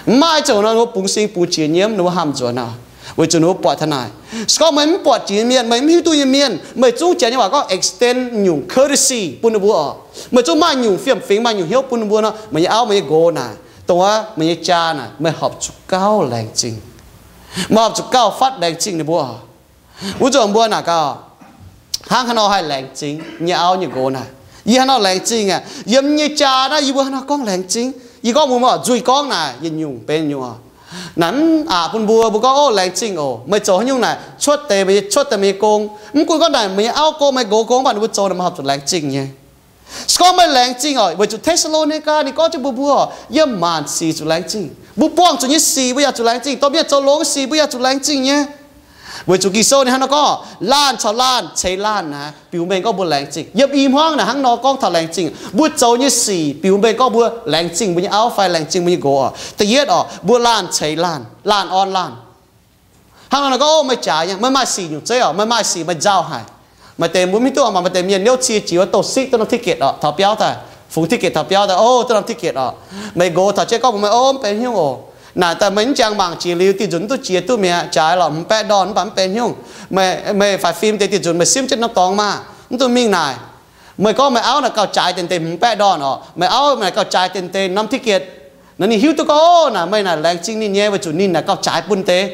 Mv maaih zoux nor ninh mbuo bungx sing bungx qiex nyiemv, ninh mbuo hamh nzuonx aqv. Weic zuqc ninh mbuo buatc taux naaic. Se gorngv meih mv buatc jiex nyei mienh, meih mv hiuv duqv nyei mienh, meih zungv janx nyei waac gorngv extend nyungc courtesy bun ninh mbuo oc. Meih zungv maaih nyungc fiem-fingx, maaih nyungc hnyouv bun ninh mbuo nor, meih nyei auv, meih nyei nqox naaic, dongh wuov meih nyei jaa naaic, meih horpc zuqc gauh laengz zingh. Meih horpc zuqc gauh fatv laengz zingh ninh mbuo oc. Wuov zanc mbuo naaic gaax, hnangv haaix nor haih laengz zingh nyei auv nyei nqox naaic? Yie hnangv haaix nor laengz zingh aqv? Yiem yie nyei jaa naaiv yie mbuo hnangv haaix nor gorngv laengz zingh? Yie gorngv mbuo mv zuih gorngv naaic, yietc nyungc benx nyungc oc. Naaic mv aqc bun mbuo, mbuo gorngv, Ov, laengz zingh oc. Meih zoux haaix nyungc naaic cuotv deix, cuotv deix meih nyei gong. Mv gunv gorngv naaic meih nyei auv gong, meih nqox gong, mv baac ninh mbuo zoux naaic meih horpc zuqc laengz zingh nyei. Se gorngv meih laengz zingh oc, weic zuqc Te^saa^lo^ni^gaa ninh gorngv jienv mbuox mbuo, yiem maanc sic zuqc laengz zingh. Mbuo buangh zuqc nyei sic mbuo yaac zuqc laengz zingh. Dorh mienh zoux longx sic mbuo yaac zuqc laengz zingh nyei. Weic zuqc Ging-Sou ninh hnangv nor gorngv, Laanh caux laanh ceix laanh naaic, biux mengh gorngv mbuo laengz zingh. Yiem i hmuangv naaic hnangv nor gorngv taux laengz zingh. Mbuo zoux nyei sic biux mengh gorngv mbuo laengz zingh mbuo nyei auv fai laengz zingh mbuo nyei nqox oc. Da'yietv oc, mbuo laanh ceix laanh, laanh orn laanh. Hnangv nor gorngv, Ov, meih jaaix nyei, meih maaih sic nyungc zeiv oc, meih maaih sic meih nzauh haic. Maaih deix mbuo mv hiuv duqv oc, maaih deix mienh niouv cie jiex wuov douz-siqv duqv norm ticket oc, taux biauv daaih. Fungx ticket taux biauv daaih, o, duqv norm ticket oc. Meih nqox taux jienv gorngv mbuox meih, o, mv benx haaix nyungc oc. Naaic daaih meih mv jangx mangc jiex liuz, diuh nzunc mv duqv jiex duqv mi'aqv, jaaix lorqc, hmz baeqv ndorn mv baac mv benx haaix nyungc. Meih, meih faix fim deix diuh nzunc meih simv jienv norm dorngx maah, mv duqv mingh naaic. Meih gorngv meih auv naaic gauh jaaix deix deix hmz baeqv ndorn oc. Meih auv naaic gauh jaaix deix deix norm ticket. Naaic ninh hiuv duqv gorngv, o, naaic meih naaic laengz zingh ninh nyei weic zuqc ninh naaic gauh jaaix bun deix.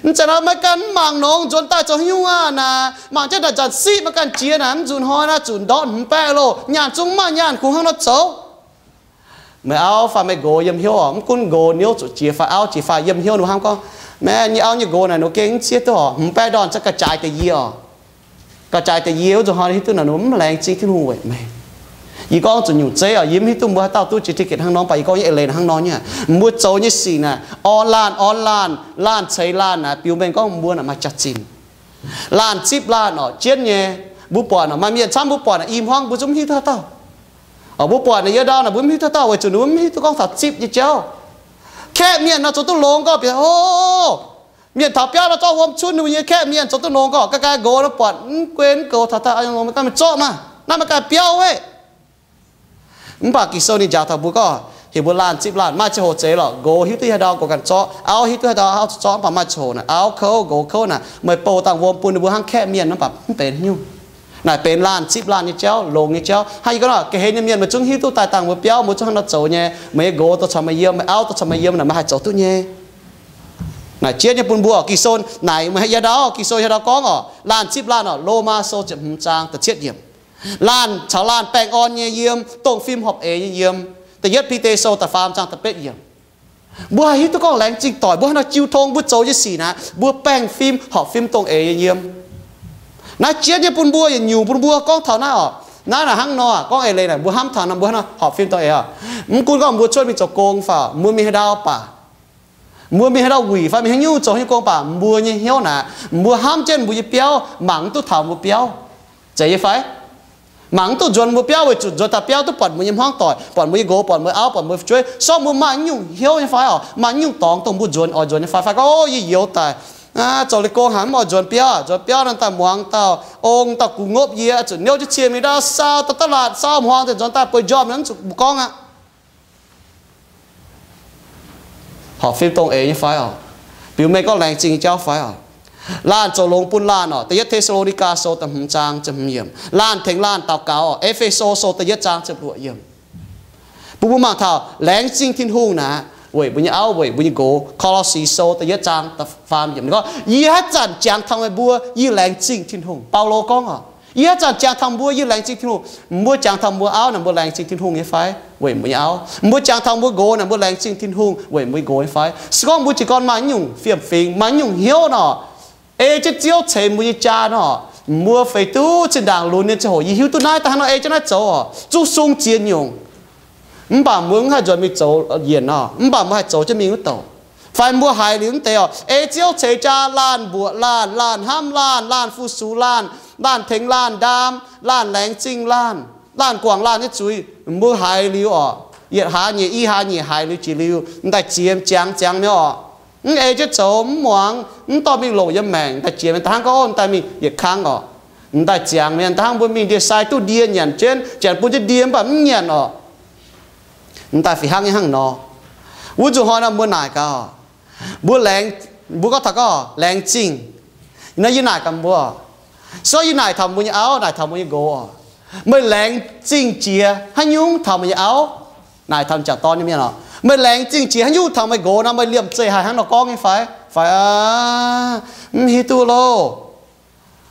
Mv zeiz nor meih ganh mv mangc nongx nzuonx daaih zoux haaix nyungc aqv naaic, mangc jienv naaic zanc siqv meih ganh jiex naaic, mv nzunc hnoi naaiv zuqc ndortv hmz baeqv loh, nyaanh zungv mv maaih, nyaanh kungx hnangv nor zoux. Meih auv fai meih nqox yiem hnyouv oc, mv gunv nqox niouv zuqc jiex fai auv jiex fai, yiem hnyouv ninh hnamv gorngv, maengh nyei auv nyei nqox naaic nor gengh mv zieqv duqv oc, hmz baeqv ndorn za'gengh jaaix deix yie oc. Gauh jaaix deix yie wuov nzunc hnoi hiuv duqv naaic nor mv laengz zingh Tin-Hungh weic meih. Yie gorngv zuqc nyungc zeiv oc, yie mv hiuv duqv mbuo haaix dauh duqv jiex ticket hnangv nor, mv baac yie gorngv nyei eix leiz hnangv nor nyei. Mbuo zoux nyei sic naaic, orn laanh orn laanh, laanh ceix laanh naaic, biux mengh gorngv mbuo naaic maaih jaax-zinh. Laanh zipv laanh oc, jienv nyei. Mbuo buatc oc, maaih mienh camv mbuo buatc naaic i hmuangv mbuo zungv mv hiuv duqv haaix dauh. Oc, mbuo buatc naaic yiem ndau naaic mbuo mv hiuv duqv haaix dauh weic zuqc ninh mbuo mv hiuv duqv gorngv taux zipv nyei jauv. Kaeqv mienh nor zoux duqv longx gorngv bieqc, o, mienh taux biauv nor zorqv wuom cunv ninh mbuo nyei kaeqv mienh zoux duqv longx gorngv, ga'ga'naaiv nqox nor buatc mv gunv mv goux taux daaih, meih ganh zorqv maah, naaiv meih ganh biauv weic. Mv baac Ging-Sou ninh njaaux taux mbuo gorngv, heuc mbuo laanh zipv laanh, maaih ziangh hoc zeiz lorqc, nqox hiuv duqv haaix ndau, nqox ganh zorqv, auv hiuv duqv haaix ndau, auv zorqv, mv baac maaih ziangh hoc naaic, auv kouv, nqox kouv naaic, meih bouh dangh wuom bun ninh mbuo hnangv kaeqv mienh, mv baac mv benx haaix nyungc. Naaic benx laanh zipv laanh nyei jauv, longx nyei jauv. Hnangv yie gorngv nor, ga'hlen nyei mienh meih zungv hiuv duqv daaih dangh mbuo biauv, mbuo zungv hnangv nor zoux nyei. Meih nyei nqox dorh caux meih yiem, meih auv dorh caux meih yiem naaic, meih haih zoux duqv nyei. Naaic jienv nyei bun mbuo oc. Ging-Sou naaic meih yiem ndau, Ging-Sou yiem ndau gorngv oc, laanh zipv laanh oc, Lomaa Sou ziepc hmz zaang da'cietv yiemc. Laanh caux laanh baengh orn nyei yiem, dongh fim horpc eix nyei yiem. Da'yietv Bide Sou da'faam zaang da'betv yiemc. Mbuo haih hiuv duqv gorngv laengz zingh doic, mbuo hnangv nor jiu tong mbuo zoux nyei sic naaic, mbuo baengh fim horpc fim dongh eix nyei yiem. Naaiv jienv nyei bun mbuo, yietc nyungc bun mbuo gorngv taux naaiv oc. Naaiv naaic hnangv nor, gorngv eix leiz naaic mbuo hnamv taux nor mbuo hnangv nor horpc fim dongh eix oc. Mv gunv gorngv mbuo cuotv mingh zoux gong fai mbuo mingh haaix ndau baac, mbuo mingh haaix ndau wuic fai mingh haaix nyungc zoux haaix nyungc gong baac, mbuo nyei hnyouv naaic, mbuo hnamv jienv mbuo nyei biauv, mangc mv duqv taux mbuo biauv. Zeiz nyei fai? Mangc mv duqv nzuonx mbuo biauv weic zuqc nzuonx taux biauv duqv buatc mbuo nyei hmuangv doic, buatc mbuo nyei nqox, buatc mbuo auv, buatc mbuo fu'jueiv, sortv mbuo maaih nyungc hnyouv nyei fai oc, maaih nyungc dorngx dongh mbuo nzuonx oix nzuonx nyei fai. Fai gorngv, o, yie youz daic, zoux liuz gong haic mv oix nzuonx biauv. Nzuonx biauv nor daaih muangx dauh ong, dauh gux ngopv yie, zuqc niouv jienv cie mingh ndau, sau dauh da'laatc, sau hmuangx daaih nzuonx daaih bueix njormh, mv zuqc mbuo gorngv aqv. Horpc fim dongh eix nyei fai oc? Biux mengh gorngv laengz zingh nyei jauv fai oc? Laanh zoux longx bun laanh oc. Da'yietv Te^saa^lo^ni^gaa Sou da'hmz zaang ziepc hmz yiemc. Laanh tengx laanh daux gaux oc. E^fe^so Sou da'yietv zaang ziepc luoqc yiemc. Bun mbuo mangc taux laengz zingh Tin-Hungh naaic, weic mbuo nyei auv, weic mbuo nyei nqox. Ko^lo^si Sou da'yietv zaang da'faam yiemc gorngv, yie haaix zanc jangx taux meih mbuo, yie laengz zingh Tin-Hungh. Baulo gorngv oc, yie haaix zanc jangx taux mbuo, yie laengz zingh Tin-Hungh. Mbuo jangx taux mbuo auv naaic, mbuo laengz zingh Tin-Hungh nyei fai? Weic mbuo nyei auv. Mbuo jangx taux mbuo nqox naaic, mbuo laengz zingh Tin-Hungh weic mbuo nqox nyei fai? Se gorngv mbuo jiez gorn maaih nyungc fiem-fingx, maaih nyungc hnyouv nor, ei jienv Ziouv ceix mbuo nyei jaa nor, mbuo feix duqv zinh ndaangc lunx nyei ziangh hoc, yie hiuv duqv naaiv daaih hnangv nor ei jienv naaiv zoux oc, zuqc sung ziex nyungc. Mv baac mbuo mv haih nzuonx mingh zoux yienc nor, mv baac mbuo haih zoux jienv mingh wuov douc. Fai mbuo haiz liuz mv deix oc, ei Ziouv ceix jaa, laanh mbuoqc laanh, laanh hnamv laanh, laanh fu-sux laanh, laanh tengx laanh ndaam, laanh laengz zingh laanh, laanh guangc laanh nyei zuiz. Mbuo haiz liuz oc, yietc hlaax nyeic i hlaax nyeic haiz liuz jiex liuz, m'daaih ziex ziangx ziangx mi'aqv oc. Mv ei jienv zoux, mv muangx, mv dorh mingh longc yiem maengc, m'daaih jiex mingh daaih hnangv gorngv, o, m'daaih mingh yietc kang oc. M'daaih ziangx mingh daaih hnangv mbuo mingh ndie-sai duqv ndie nyanc jienv, janx bun jienv ndie mv baac mv nyanc oc. M'daaih fih hnangv nyei hnangv nor. Wuov nzunc hnoi nor mbuo naaic gaax oc, mbuo laengz, mbuo gorngv taux gorngv laengz zingh. Nor yie naaic gaax mbuo, so yie naaic taux mbuo nyei auv, naaic taux mbuo nyei nqox oc, meih laengz zingh jiex haaix nyungc taux meih nyei auv? Naaic taux m'jangc dorn nyei mienh oc, meih laengz zingh jiex haaix nyungc taux meih nqox nor, meih liemh zeih haih hnangv nor gorngv nyei fai? Fai aqv, mv hiuv duqv loh.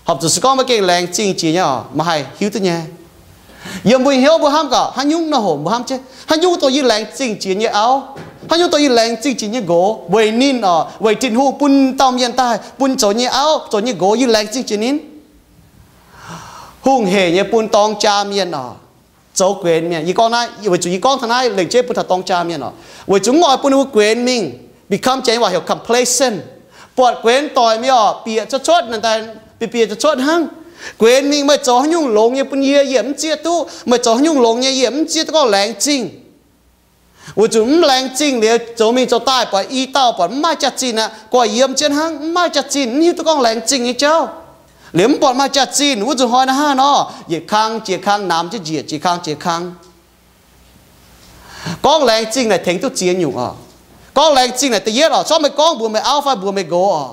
Horpc zuqc se gorngv meih gengh laengz zingh jiex nyei oc, meih haih hiuv duqv nyei. Yiem mbuo hnyouv mbuo hnamv gaax, haaix nyungc nor hoc mbuo hnamv jienv, haaix nyungc dongh yie laengz zingh jiex nyei auv, haaix nyungc dongh yie laengz zingh jiex nyei nqox, weic ninh oc, weic Tin-Hungh bun dauh mienh daaih bun zoux nyei auv, zoux nyei nqox, yie laengz zingh jiex ninh. Hungh heic nyei bun dorng jaa mienh oc, zoux guenx mienh. Yie gorngv naaiv weic zuqc yie gorngv taux naaiv lengc jeiv bun taux dorng jaa mienh oc, weic zuqc mv oix bun ninh mbuo guenx mingh, become, janx waac heuc complacent, buatc guenx doic mingh oc, bieqc cuotv cuotv naaic daaih, bieqc bieqc cuotv cuotv hnangv. Guenx mingh, meih zoux haaix nyungc longx nyei bun yie, yie mv zieqv duqv. Meih zoux haaix nyungc longx nyei, yie mv zieqv duqv gorngv laengz zingh. Weic zuqc mv laengz zingh liuz, zoux mingh zoux daaih buatc i dauh buatc mv maaih jaax-zinh aqv, guaix yiem jienv hnangv, mv maaih jaax-zinh, mv hiuv duqv gorngv laengz zingh nyei jauv. Liuz mv buatc maaih jaax-zinh, wuov nzunc hnoi naaiv hnangv nor, yietc kang jiex kang, namx jienv njiec, jiex kang jiex kang. Gorngv laengz zingh naaic tengx duqv ziex nyungc oc. Gorngv laengz zingh naaic da'yietv oc, se gorngv meih gorngv mbuox meih auv fai mbuox meih nqox oc,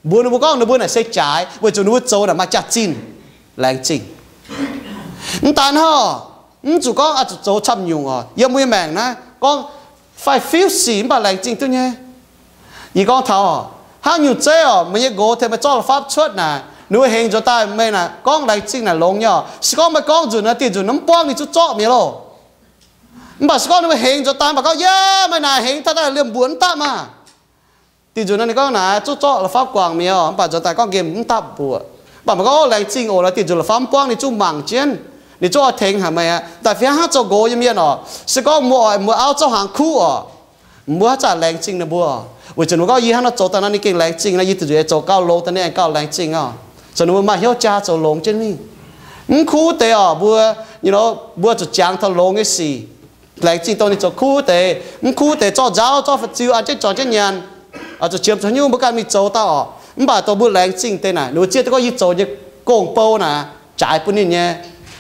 mbuox ninh mbuo gorngv ninh mbuo naaic se jaaix, weic zuqc ninh mbuo zoux naaic maaih jaax-zinh, laengz zingh. Mv daan hnangv, mv zuqc gorngv oix zuqc zoux camv nyungc oc. Yiem mbuo nyei maengc naaiv gorngv faix-fiuv sic mv baac laengz zingh duqv nyei. Yie gorngv taux, hnangv nyungc zeiv oc, meih nyei nqox tengx meih zorqv la'fapv cuotv naaic, ninh mbuo hengx nzuonx daaih meih naaic gorngv laengz zingh naaic longx nyei oc. Se gorngv meih gorngv nzunc naaic, dieh nzunc mv buangv ninh zuqc zorqv mi'aqv loh. Mv baac se gorngv ninh mbuo hengx nzuonx daaih mv baac gorngv, yaac meih naaic hengx taux daaih liemh mbuoqc mv dapv maah. Dieh nzunc naaic ninh gorngv naaic zuqc zorqv la'fapv guangc mi'aqv oc, mv baac nzuonx daaih gorngv nqemh mv dapv mbuoqc. Mv baac meih gorngv, o, laengz zingh oc, naaic dieh nzunc la'fapv mv buangv ninh zuqc mangc jienv, ninh zuqc oix tengx haic meih aqv. Daaih fih hnangv zoux nqox nyei mienh oc, se gorngv mbuo oix mbuo auv zorqv hnaangx kuv oc, mbuo haaix zanc laengz zingh ninh mbuo oc, weic zuqc mbuo gorngv yie hnangv nor zoux daaih nor ninh gengh laengz zingh nor, yie dieh nzunc yaac zoux gauh longx daaih ninh aengx gauh laengz zingh oc. Zoux ninh mbuo maaih hnyouv jaa zoux longx jienv mingh. Mv kuv deix oc, mbuo, you know, mbuo zuqc jangx taux longx nyei sic, laengz zingh dongh ninh zoux kuv deix. Mv kuv deix zorqv nzauv, zorqv fa'ziu, an jienv zorng jienv nyanc, zuqc qiemx zuqc haaix nyungc mbuo ganh mingh zoux dauh oc. Mv baac dongh mbuo laengz zingh deix naaic, ninh mbuo zieqv duqv gorngv yie zoux nyei gong-bou naaic jaaix bun ninh nyei,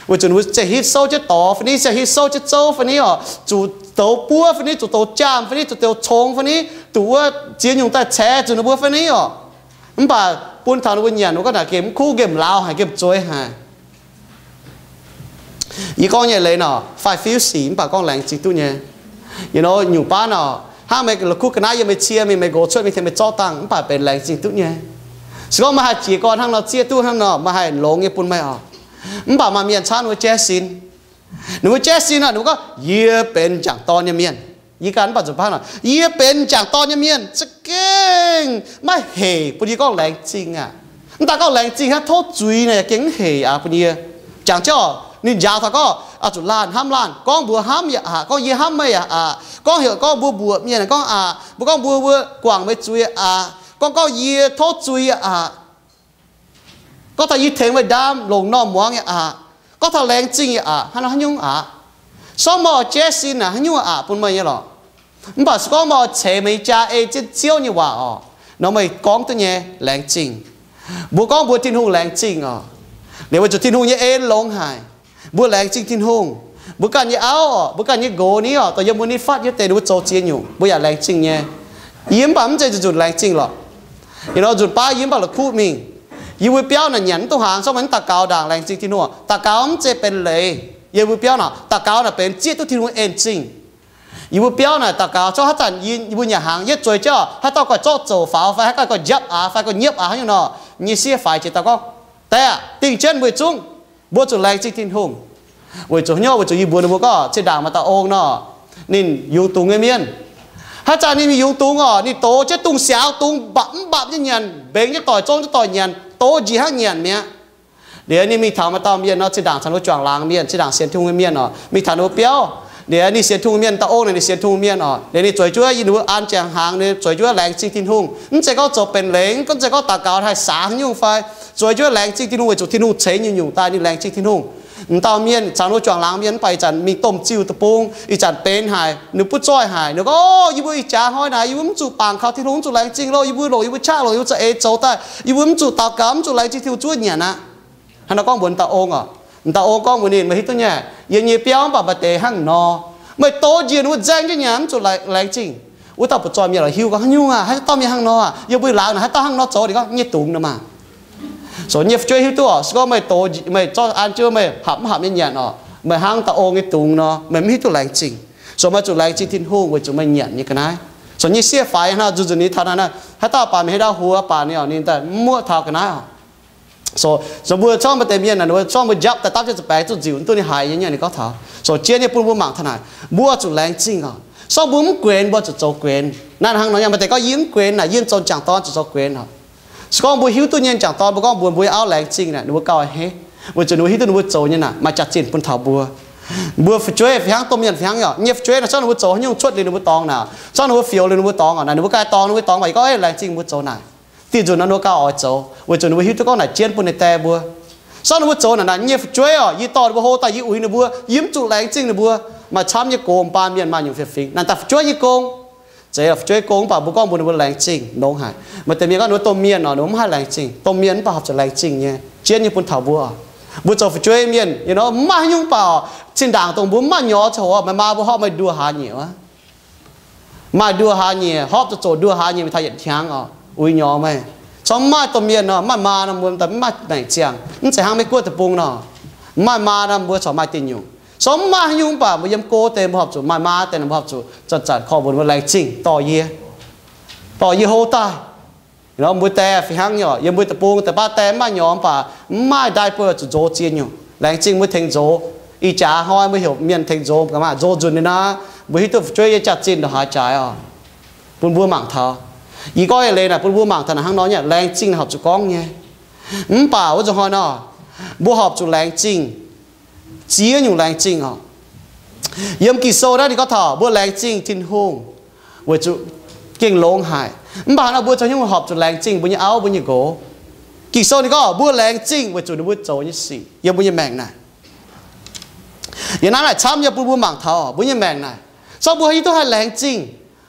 weic zuqc ninh mbuo ziouc hitv souv jienv dorx fai ni, ziouc hitv souv jienv zouv fai ni oc, zuqc douz buov fai ni, zuqc douz jaamh fai ni, zuqc douz congx fai ni, duqv wuov ziex nyungc daaih ceix zuqc ninh mbuo fai ni oc. Mv baac bun taux ninh mbuo nyanc, ninh mbuo gorngv naaic gengh mv kuv, nqemh lauz haic, nqemh zueiz haic. Yie gorngv nyei leiz nor, faix-fiuv sic mv baac gorngv laengz zingh duqv nyei. You know, nyungc baav nor, hnangv meih la'kuqv ga'naaiv yiem meih cie mingh, meih nqox cuotv mingh tengx meih zorqv dangh, mv baac benx laengz zingh duqv nyei. Se gorngv meih haih jiez gorn hnangv nor zieqv duqv hnangv nor, meih haih longx nyei bun meih oc. Mv baac maaih mienh camv ninh mbuo jaiv sin. Ninh mbuo jaiv sin nor, ninh mbuo gorngv, yie benx m'jangc dorn nyei mienh. Yie ganh mv baac nzunc baav nor, yie benx m'jangc dorn nyei mienh, za'gengh maiv heic bun yie gorngv laengz zingh aqv. Mv daan gorngv laengz zingh hnangv, tov zuiz naaic yaac gengh mv heic aqv bun yie. Jangx jienv oc, ninh njaaux taux gorngv oix zuqc laanh hnamv laanh, gorngv mbuox hnamv yaac aqc, gorngv yie hnamv meih yaac aqc, gorngv heuc gorngv mbuo mbuoqc mienh gorngv aqc, mbuo gorngv mbuo, mbuo guangc meih zuiz yaac aqc, gorngv gorngv yie tov zuiz yaac aqc, gorngv taux yie tengx meih ndaam longc normh muangx yaac aqc, gorngv taux laengz zingh yaac aqc, hnangv nor haaix nyungc aqc? Se gorngv meih oix jaiv sin naaic, haaix nyungc aqc bun meih nyei lorqc? Mv baac se gorngv meih oix ceix meih nyei jaa ei jienv Ziouv nyei waac oc, nor meih gorngv duqv nyei laengz zingh. Mbuo gorngv mbuox Tin-Hungh laengz zingh oc, liuz weic zuqc Tin-Hungh nyei en longx haic. Mbuo laengz zingh Tin-Hungh. Mbuo ganh nyei auv oc, mbuo ganh nyei nqox ni oc, dongh yiem mbuo ni fatv nyei deix ninh mbuo zoux ziex nyungc, mbuo yaac laengz zingh nyei. Yie mv baac mv zeiz nzunc nzunc laengz zingh lorqc. You know, nzunc baav yie mv baac la'kuqv mingh, yie mbuo biauv naaic nyanc mv duqv hnaangx, se gorngv meih mv daux gaux ndaangc laengz zingh Tin-Hungh. Daux gaux mv zeiz benx leiz. Yiem mbuo biauv naaic daux gaux naaic benx zieqv duqv Tin-Hungh en zingh. Yie mbuo biauv naaic daux gaux, se gorngv haaix zanc yie mbuo nyanc hnaangx, yie zueiz jienv oc, haaix dauh goiv zorqv zoux faaux fai haaix dauh goiv njapv aqv fai goiv nyiepv aqv haaix nyungc nor, nyei sieqv faix jiex daaih gorngv, Daaih aqv, dingh jienv weic zungv mbuo zuqc laengz zingh Tin-Hungh. Weic zuqc hnyouv, weic zuqc yie mbuox ninh mbuo gorngv, zinh ndaangc maaih dauh ong nor, ninh yungz dungz nyei mienh. Haaix zanc ninh mingh yungz dungz oc, ninh dox jienv dungz siaaux dungz mbapv mv mbapv nyei nyanc, mbengx jienv doic, zong jienv doic nyanc, dox njiec hnangv nyanc mi'aqv. Liuz ninh mingh taux maaih dauh mienh nor, zinh ndaangc caux ninh mbuo juangc laangz mienh, zinh ndaangc sienx Tin-Hungh nyei mienh oc, mingh taux ninh mbuo biauv. Liuz ninh sienx Tin-Hungh mienh, dauh ong naaic ninh sienx Tin-Hungh mienh oc, liuz ninh zueiz jienv, ninh mbuo an ziangh hnaangx ninh zueiz jienv laengz zingh Tin-Hungh. Mv zeiz gorngv zoux benx leiz, mv zeiz gorngv daux gaux haih saax haaix nyungc fai, zueiz jienv laengz zingh Tin-Hungh weic zuqc Tin-Hungh ceix nyungc-nyungc daaih, ninh laengz zingh Tin-Hungh. M'dauh mienh caux ninh mbuo juangc laangz mienh mv baac ih zanc mingh domh ziuh deic-bung, ih zanc benx haic, ninh butv zoih haic, ninh gorngv, O, yie mbuo ih jaax hnoi naaic yie mbuo mv zuqc bangc kaux Tin-Hungh, mv zuqc laengz zingh loh, yie mbuo longc yie mbuo qaqv longc yie mbuo za'eix zoux daaih, yie mbuo mv zuqc daux gaux, mv zuqc laengz zingh Tin-Hungh zuov nyanc aqv. Hnangv naaiv gorngv mbuox m'dauh ong oc. M'dauh ong gorngv mbuox ninh, Meih hiuv duqv nyei, yie nyei biauv mv baac maaih deix hnangv nor. Meih dox njiec ninh mbuo nzaeng jienv nyanc mv zuqc laengz zingh. Wuov dauh butv zoih mienh oix hiuv gorngv, Haaix nyungc aac? Haaix dauh mienh hnangv nor aac? Yie mbuo laangz naaic haaix dauh hnangv nor zoux? Ninh gorngv, Nyei dungz nor maah. So nyei fu'jueiv hiuv duqv oc, se gorngv meih dox, meih zorqv an jienv meih hapv mv hapv nyei nyanc oc, meih hnangv dauh ong nyei dungz nor, meih mv hiuv duqv laengz zingh. So meih zuqc laengz zingh Tin-Hungh weic zuqc meih nyanc nyei ga'naaiv. So nyei sieqv faix hnangv nor, nzunc nzunc ninh taux naaiv, haaix dauh baac meih haaix dauh huox baac ninh, ninh daaih mv muoqv taux ga'naaiv oc. So, so mbuo zorqv maaih deix mienh naaic, ninh mbuo zorqv mbuo njapv daaih dapv jienv za'baengx zuqc nziuc, mv duqv ninh haiz nyei, ninh gorngv taux. So jienv nyei bun mbuo mangc taux naaic, mbuo zuqc laengz zingh oc. Se gorngv mbuo mv guenx, mbuo zuqc zoux guenx. Naaiv hnangv nor, yangh maaih deix gorngv, Yie mv guenx naaic, yie zorng jangc dorn zuqc zoux guenx oc. Se gorngv mbuo hiuv duqv nyei jangc dorn mbuo gorngv mbuox mbuo nyei auv laengz zingh naaic, ninh mbuo gauh a'hneiv, weic zuqc ninh mbuo hiuv duqv ninh mbuo zoux nyei naaic maaih jaax-zinh bun taux mbuo. Mbuo fu'jueiv fih hnangv, domh mienh fih hnangv oc. Nyei fu'jueiv naaic, se gorngv ninh mbuo zoux haaix nyungc cuotv liuz ninh mbuo dorngx naaic, se gorngv ninh mbuo fioux liuz ninh mbuo dorngx oc, naaic ninh mbuo ganh dorngx ninh mbuo dorngx, mv baac yie gorngv, Ei, laengz zingh mbuo zoux naaic. Dieh nzunc nor ninh mbuo gauh oix zoux, weic zuqc ninh mbuo hiuv duqv gorngv naaic jienv bun ninh die mbuo. Se gorngv ninh mbuo zoux naaic, naaic nyei fu'jueiv oc, yie dorh ninh mbuo hlo daaih, yie uix ninh mbuo, yie mv zuqc laengz zingh ninh mbuo. Maaih camv nyei gox, baamh mienh maaih nyungc fih fingx naaic daaih fu'jueiv nyei gong. Zeiz fu'jueiv gong, mv baac mbuo gorngv mbuox ninh mbuo laengz zingh, longx haic. Maaih deix mienh gorngv ninh mbuo domh mienh oc, ninh mbuo mv haih laengz zingh. Domh mienh mv baac horpc zuqc laengz zingh nyei, jienv nyei bun taux mbuo oc. Mbuo zoux fu'jueiv mienh, you know, mv maaih haaix nyungc baac, zinh ndaangc dongh mbuo mv maaih nyorx ziangh hoc, maaih maa mbuo horpc maaih nduoh hlaax nyieqc wuov. Maaih nduoh hlaax nyieqc, horpc zuqc zoqc nduoh hlaax nyieqc mingh taux yietc hnyangx oc, uix nyorx meih. Corc mv maaih domh mienh nor, mv maaih maa nor, mbuo daaih mv maaih maengc ziangh. Mv zeiz hnangv Meiv-Guoqv deic-bung nor, mv maaih maa nor mbuo corc maaih dinh nyungc. Corc mv maaih haaix nyungc baac mbuo yiem go deix mbuo horpc zuqc, maaih maa deix nor mbuo horpc zuqc zanc-zanc korv-mbuox mbuo laengz zingh dorh yie, dorh yie hlo daaih. Nor mbuo die fih hnangv nyei oc, yiem mbuo deic-bung deix baav die mv maaih nyorx mv baac mv maaih diaper zuqc nzox zien nyungc. Laengz zingh mbuo tengx nzox. Ih jaax hnoi mbuo heuc mienh tengx nzox, ga'maah nzox nzunc ninh naaiv, mbuo hiuv duqv fu'jueiv yie jaax-zinh ndongc haaix jaaix oc, bun mbuo mangc taux. Yie gorngv nyei leiz naaic bun mbuo mangc taux naaic hnangv nor nyei, laengz zingh horpc zuqc gorngv nyei. Mv baac wuov zanc hnoi nor, mbuo horpc zuqc laengz zingh ziex nyungc laengz zingh oc. Yiem Ging-Sou naaiv ninh gorngv taux mbuo laengz zingh Tin-Hungh weic zuqc gengh longx haic. Mv baac nor mbuo zoux haaix nyungc horpc zuqc laengz zingh mbuo nyei auv mbuo nyei nqox? Ging-Sou ninh gorngv mbuo laengz zingh weic zuqc ninh mbuo zoux nyei sic yiem mbuo nyei maengc naaic. Yiem naaiv naaic camv nyei bun mbuo mangc taux mbuo nyei maengc naaic, se gorngv mbuo hiuv duqv haih laengz zingh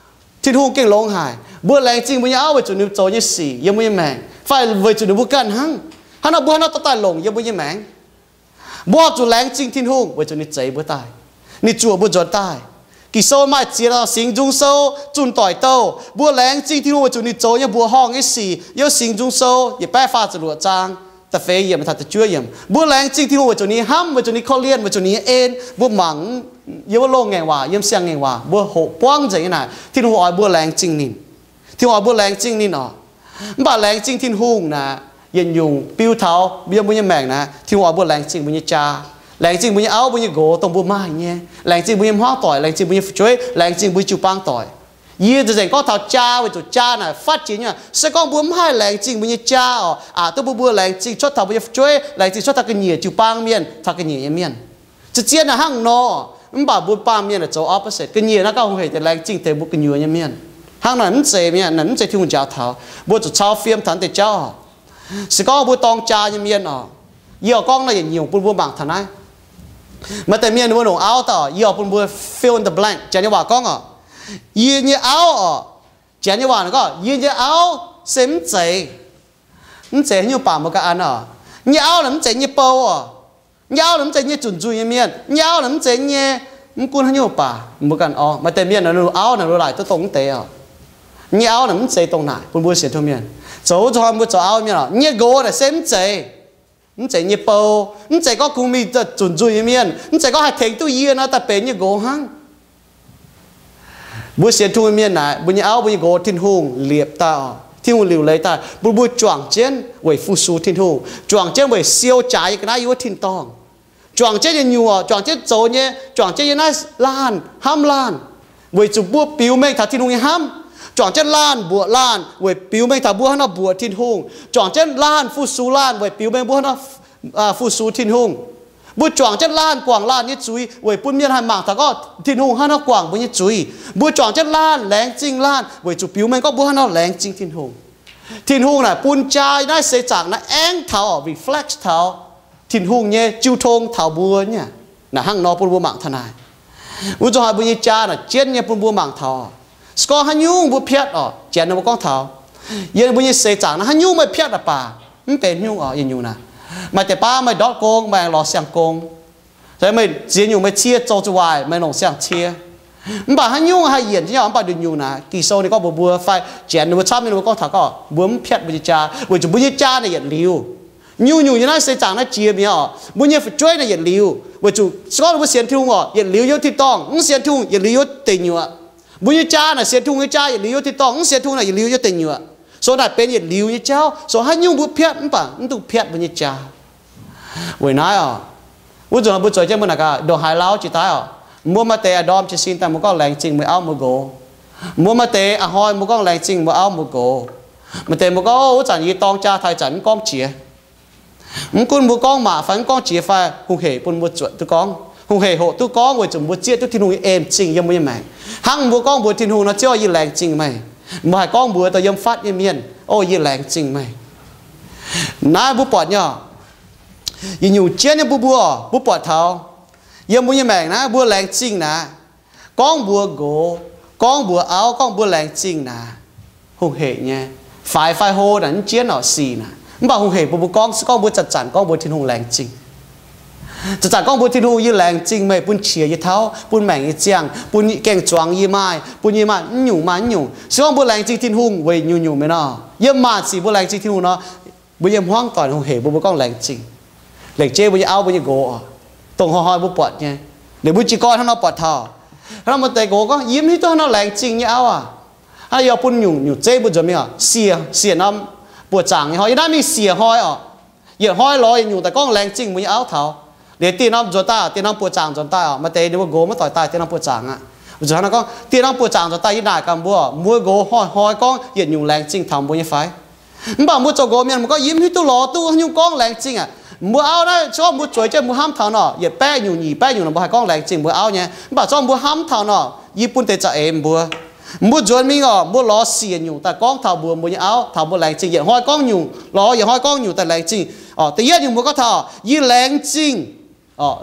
Tin-Hungh gengh longx haic. Mbuo laengz zingh mbuo nyei auv weic zuqc ninh zoux nyei sic yiem mbuo nyei maengc fai weic zuqc ninh mbuo ganh hnangv. Hnangv nor mbuo hnangv nor dorh daaih longc yiem mbuo nyei maengc. Mbuo horpc zuqc laengz zingh Tin-Hungh weic zuqc ninh zeix mbuo daaih, ninh zuoqc mbuo nzuonx daaih. Ging-Sou maaih ziex dauh Singx Nzung Sou zunh doic douh. Mbuo laengz zingh Tin-Hungh weic zuqc ninh zoux nyei mbuoqc horngh nyei sic yiem Singx Nzung Sou yietc baeqv faah ziepc luoqc zaang da'feix yiemc taux da'juov yiemc. Mbuo laengz zingh Tin-Hungh weic zuqc ninh hnamv, weic zuqc ninh korv-lienh, weic zuqc ninh nyei en. Mbuo mangc yiem wuov loz-ngaengc waac, yiem siang-ngaengc waac, mbuo hoqc buangv nzengc nyei naaic, Tin-Hungh oix mbuo laengz zingh ninh. Tin-Hungh oix mbuo laengz zingh ninh oc. Mv baac laengz zingh Tin-Hungh naaic, yietc nyungc biu taux yiem mbuo nyei maengc naaic, Tin-Hungh oix mbuo laengz zingh mbuo nyei jaa, laengz zingh mbuo nyei auv mbuo nyei nqox dongh mbuo maaih nyei, laengz zingh mbuo nyei hmuangv doic, laengz zingh mbuo nyei fu'jueiv, laengz zingh mbuo nyei jiu-baang doic. Yie nzengc nzengc gorngv taux jaa weic zuqc jaa naaic fatv jiex nyei. Se gorngv mbuo mv haih laengz zingh mbuo nyei jaa oc, aqc duqv mbuo mbuo laengz zingh cuotv taux mbuo nyei fu'jueiv, laengz zingh cuotv taux ga'nyiec jiu-baang mienh, taux ga'nyiec nyei mienh. Zien-zien naaic hnangv nor, mv baac mbuo baamh mienh naaic zoux opposite. Ga'nyiec naaiv gauh hungh heic deix laengz zingh deix mbuo gu'nyuoz nyei mienh. Hnangv naaic mv zeiz mienh, naaic mv zeiz Tin-Hungh njaaux taux. Mbuo zuqc cau fiem taux deix jauv. Se gorngv mbuo dorng jaa nyei mienh oc, yie oix gorngv naaiv yietc nyungc bun mbuo mangc taux naaiv. Maaih deix mienh mbuo longc auv daaih, yie oix bun mbuo fill in the blank. Janx nyei waac gorngv oc, yie nyei auv oc. Janx nyei waac gorngv, yie nyei auv se mv zeiz, mv zeiz haaix nyungc baac mbuo ganh an oc. Nyei auv naaic mv zeiz nyei bou oc. Nyei auv naaic mv zeiz nyei zunc nzuih nyei mienh. Nyei auv naaic mv zeiz nyei, mv gunv haaix nyungc baac mbuo ganh orv. Maaih deix mienh naaic, auv naaic, lorqc, laaix duqv dongh mv deix oc. Nyei auv naaic mv zeiz dongh naaic, bun mbuo sienx Tin-Hungh mienh. Zoux wuov zuqc hnoi mbuo zoux auv mienh oc, nyei nqox naaic se mv zeiz, mv zeiz nyei bou, mv zeiz gorngv kungx mingh zunc nzuih nyei mienh, mv zeiz gorngv haih tengx duqv yie nor daaih benx nyei nqox hnangv. Mbuo sienx Tin-Hungh mienh naaic, mbuo nyei auv, mbuo nyei nqox, Tin-Hungh liepc daaih oc. Tin-Hungh liuc leiz daaih bun mbuo juangc jienv weic fu-sux Tin-Hungh, juangc jienv weic siou jaaix nyei ga'naaiv yiem wuov tin-dorngh. Juangc jienv yietc nyungc oc, juangc jienv zoux nyei, juangc jienv yiem naaiv laanh hnamv laanh, weic zuqc mbuo biux mengh taux Tin-Hungh nyei hnamv. Juangc jienv laanh mbuoqc laanh weic biux mengh taux mbuo hnangv nor mbuoqc Tin-Hungh. Juangc jienv laanh fu-sux laanh weic biux mengh mbuo hnangv nor fu-sux Tin-Hungh. Mbuo juangc jienv laanh guangc laanh nyei zuiz weic bun mienh haih mangc taux gorngv Tin-Hungh hnangv nor guangc mbuo nyei zuiz. Mbuo juangc jienv laanh laengz zingh laanh weic zuqc biux mengh gorngv mbuo hnangv nor laengz zingh Tin-Hungh. Tin-Hungh naaic bun jaa naaiv seix zaangc naaiv aengx taux, reflect taux Tin-Hungh nyei jiu tong taux mbuo nyei. Naaic hnangv nor bun mbuo mangc taux naaic. Wuov zuqc haiz mbuo nyei jaa naaic jienv nyei bun mbuo mangc taux. Se gorngv haaix nyungc mbuo piatv oc, janx ninh mbuo gorngv taux, yiem mbuo nyei seix zaangc naaiv haaix nyungc meih piatv aqv baac mv benx nyungc oc, yietc nyungc naaic. Maaih deix baav meih ndortv gong, meih aengx lorz siang-gong. Meih ziex nyungc meih cie zoux zuqc waaic, meih longc siang-cie. Mv baac haaix nyungc haih yienc nyei oc, mv baac nduqc nyungc naaic Ging-Sou ninh gorngv mbuox mbuo fai janx ninh mbuo camv nyei ninh mbuo gorngv taux gorngv mbuo mv piatv mbuo nyei jaa, weic zuqc mbuo nyei jaa naaic yietc liuz. Nyungc-nyungc yiem naaiv seix zaangc naaiv jiex mi'aqv oc, mbuo nyei fu'jueiv naaic yietc liuz. Weic zuqc se gorngv mbuo sienx Tin-Hungh oc, yietc liuz yiem tin-dorngh, mv sienx Tin-Hungh yietc liuz yiem deic nyuoqc. Mbuo nyei jaa naaic sienx Tin-Hungh nyei jaa yietc liuz yiem tin-dorngh, mv sienx Tin-Hungh naaic yietc liuz yiem deic nyuoqc. So naaic benx yietc liuz nyei jauv. So haaix nyungc mbuo piatv mv baac mv dungx piatv mbuo nyei jaa. Weic naaiv oc, wuov nzunc mbuo zueiz jienv mbuo naaic gaax ndongc haaix lauv jiex daaih oc. Mbuo maaih deix a'ndorm jiez sin daaih mbuo gorngv laengz zingh mbuo auv mbuo nqox. Mbuo maaih deix a'hnoi mbuo gorngv laengz zingh mbuo auv mbuo nqox. Maaih deix mbuo gorngv, o, wuov zanc yie dorng jaa taux ih zanc mv gorngv jiex. Mv gunv mbuo gorngv maac fai mv gorngv jiex fai, hungh hec bun mbuo zuotc duqv gorngv, hungh hec hoqc duqv gorngv weic zuqc mbuo zieqv duqv Tin-Hungh nyei en-zingh yiem mbuo nyei maengc. Hnangv mbuo gorngv mbuox Tin-Hungh nor, Ziouv, yie laengz zingh meih. Mbuo haih gorngv mbuox dongh yiem fatv nyei mienh, o, yie laengz zingh meih. Naaiv mbuo buatc nyei oc. Yietc nyungc jienv nyei mbuo, mbuo, mbuo buatc taux yiem mbuo nyei maengc naaiv mbuo laengz zingh naaiv, gorngv mbuox nqox, gorngv mbuox auv, gorngv mbuo laengz zingh naaiv, hungh hec nyei. Faix fai hlo naaic mv jienv oc, sic naaic. Mv baac hungh hec bun mbuo gorngv, se gorngv mbuo zanc-zanc gorngv mbuox Tin-Hungh laengz zingh. Zanc-zanc gorngv mbuo, Tin-Hungh, yie laengz zingh meih bun qiex yie tauv, bun maengc yie ziangh, bun gaeng-zuangx yie maaih, bun yie maaih mv nyungc maaih mv nyungc. Se gorngv mbuo laengz zingh Tin-Hungh weic nyungc-nyungc mienh nor, yiem maanc sic mbuo laengz zingh Tin-Hungh nor, mbuo nyei hmuangv doic hungh hec mbuo, mbuo gorngv laengz zingh. Laengz jeiv mbuo nyei auv, mbuo nyei nqox, dongh hnoi-hnoi mbuo buatc nyei. Liuz mbuo jiez gorn hnangv nor buatc taux, hnangv nor maaih deix nqox gorngv, yie mv hiuv duqv hnangv nor laengz zingh nyei auv aac. Hnangv yie bun nyungc-nyungc zeiv mbuo nzuonx mingh oc, siec, siec norm buoqc zaangc nyei hnoi, yie naaiv mingh siec hnoi oc. Yietc hnoi lorz yietc nyungc daaih gorngv laengz zingh mbuo nyei auv taux. Liuz dieh norm nzuonx daaih, dieh norm buoqc zaangc nzuonx daaih oc, maaih deix ninh mbuo nqox maiv doic daaih dieh norm buoqc zaangc aqv. Zuqc hnangv nor gorngv, dieh norm buoqc zaangc nzuonx daaih, yie naaic gaax mbuo, mbuo nqox hnoi-hnoi gorngv yietc nyungc laengz zingh taux mbuo nyei fai? Mv baac mbuo zoux nqox mienh mbuo gorngv, yie mv hiuv duqv lorz duqv haaix nyungc gorngv laengz zingh aqv. Mbuo auv naaiv, se gorngv mbuo zueiz jienv mbuo hnamv taux nor, yietc baeqv nyungc, nyic baeqv nyungc nor mbuo haih gorngv laengz zingh mbuo auv nyei. Mv baac se gorngv mbuo hnamv taux nor, yie bun deix za'eix mbuo. Mbuo nzuonx mingh oc, mbuo lorz siec nyungc daaih gorngv taux mbuox mbuo nyei auv, taux mbuo laengz zingh. Yietc hnoi gorngv nyungc, lorz yietc hnoi gorngv nyungc daaih laengz zingh. Oc, da'yietv nyungc mbuo gorngv taux, yie laengz zingh,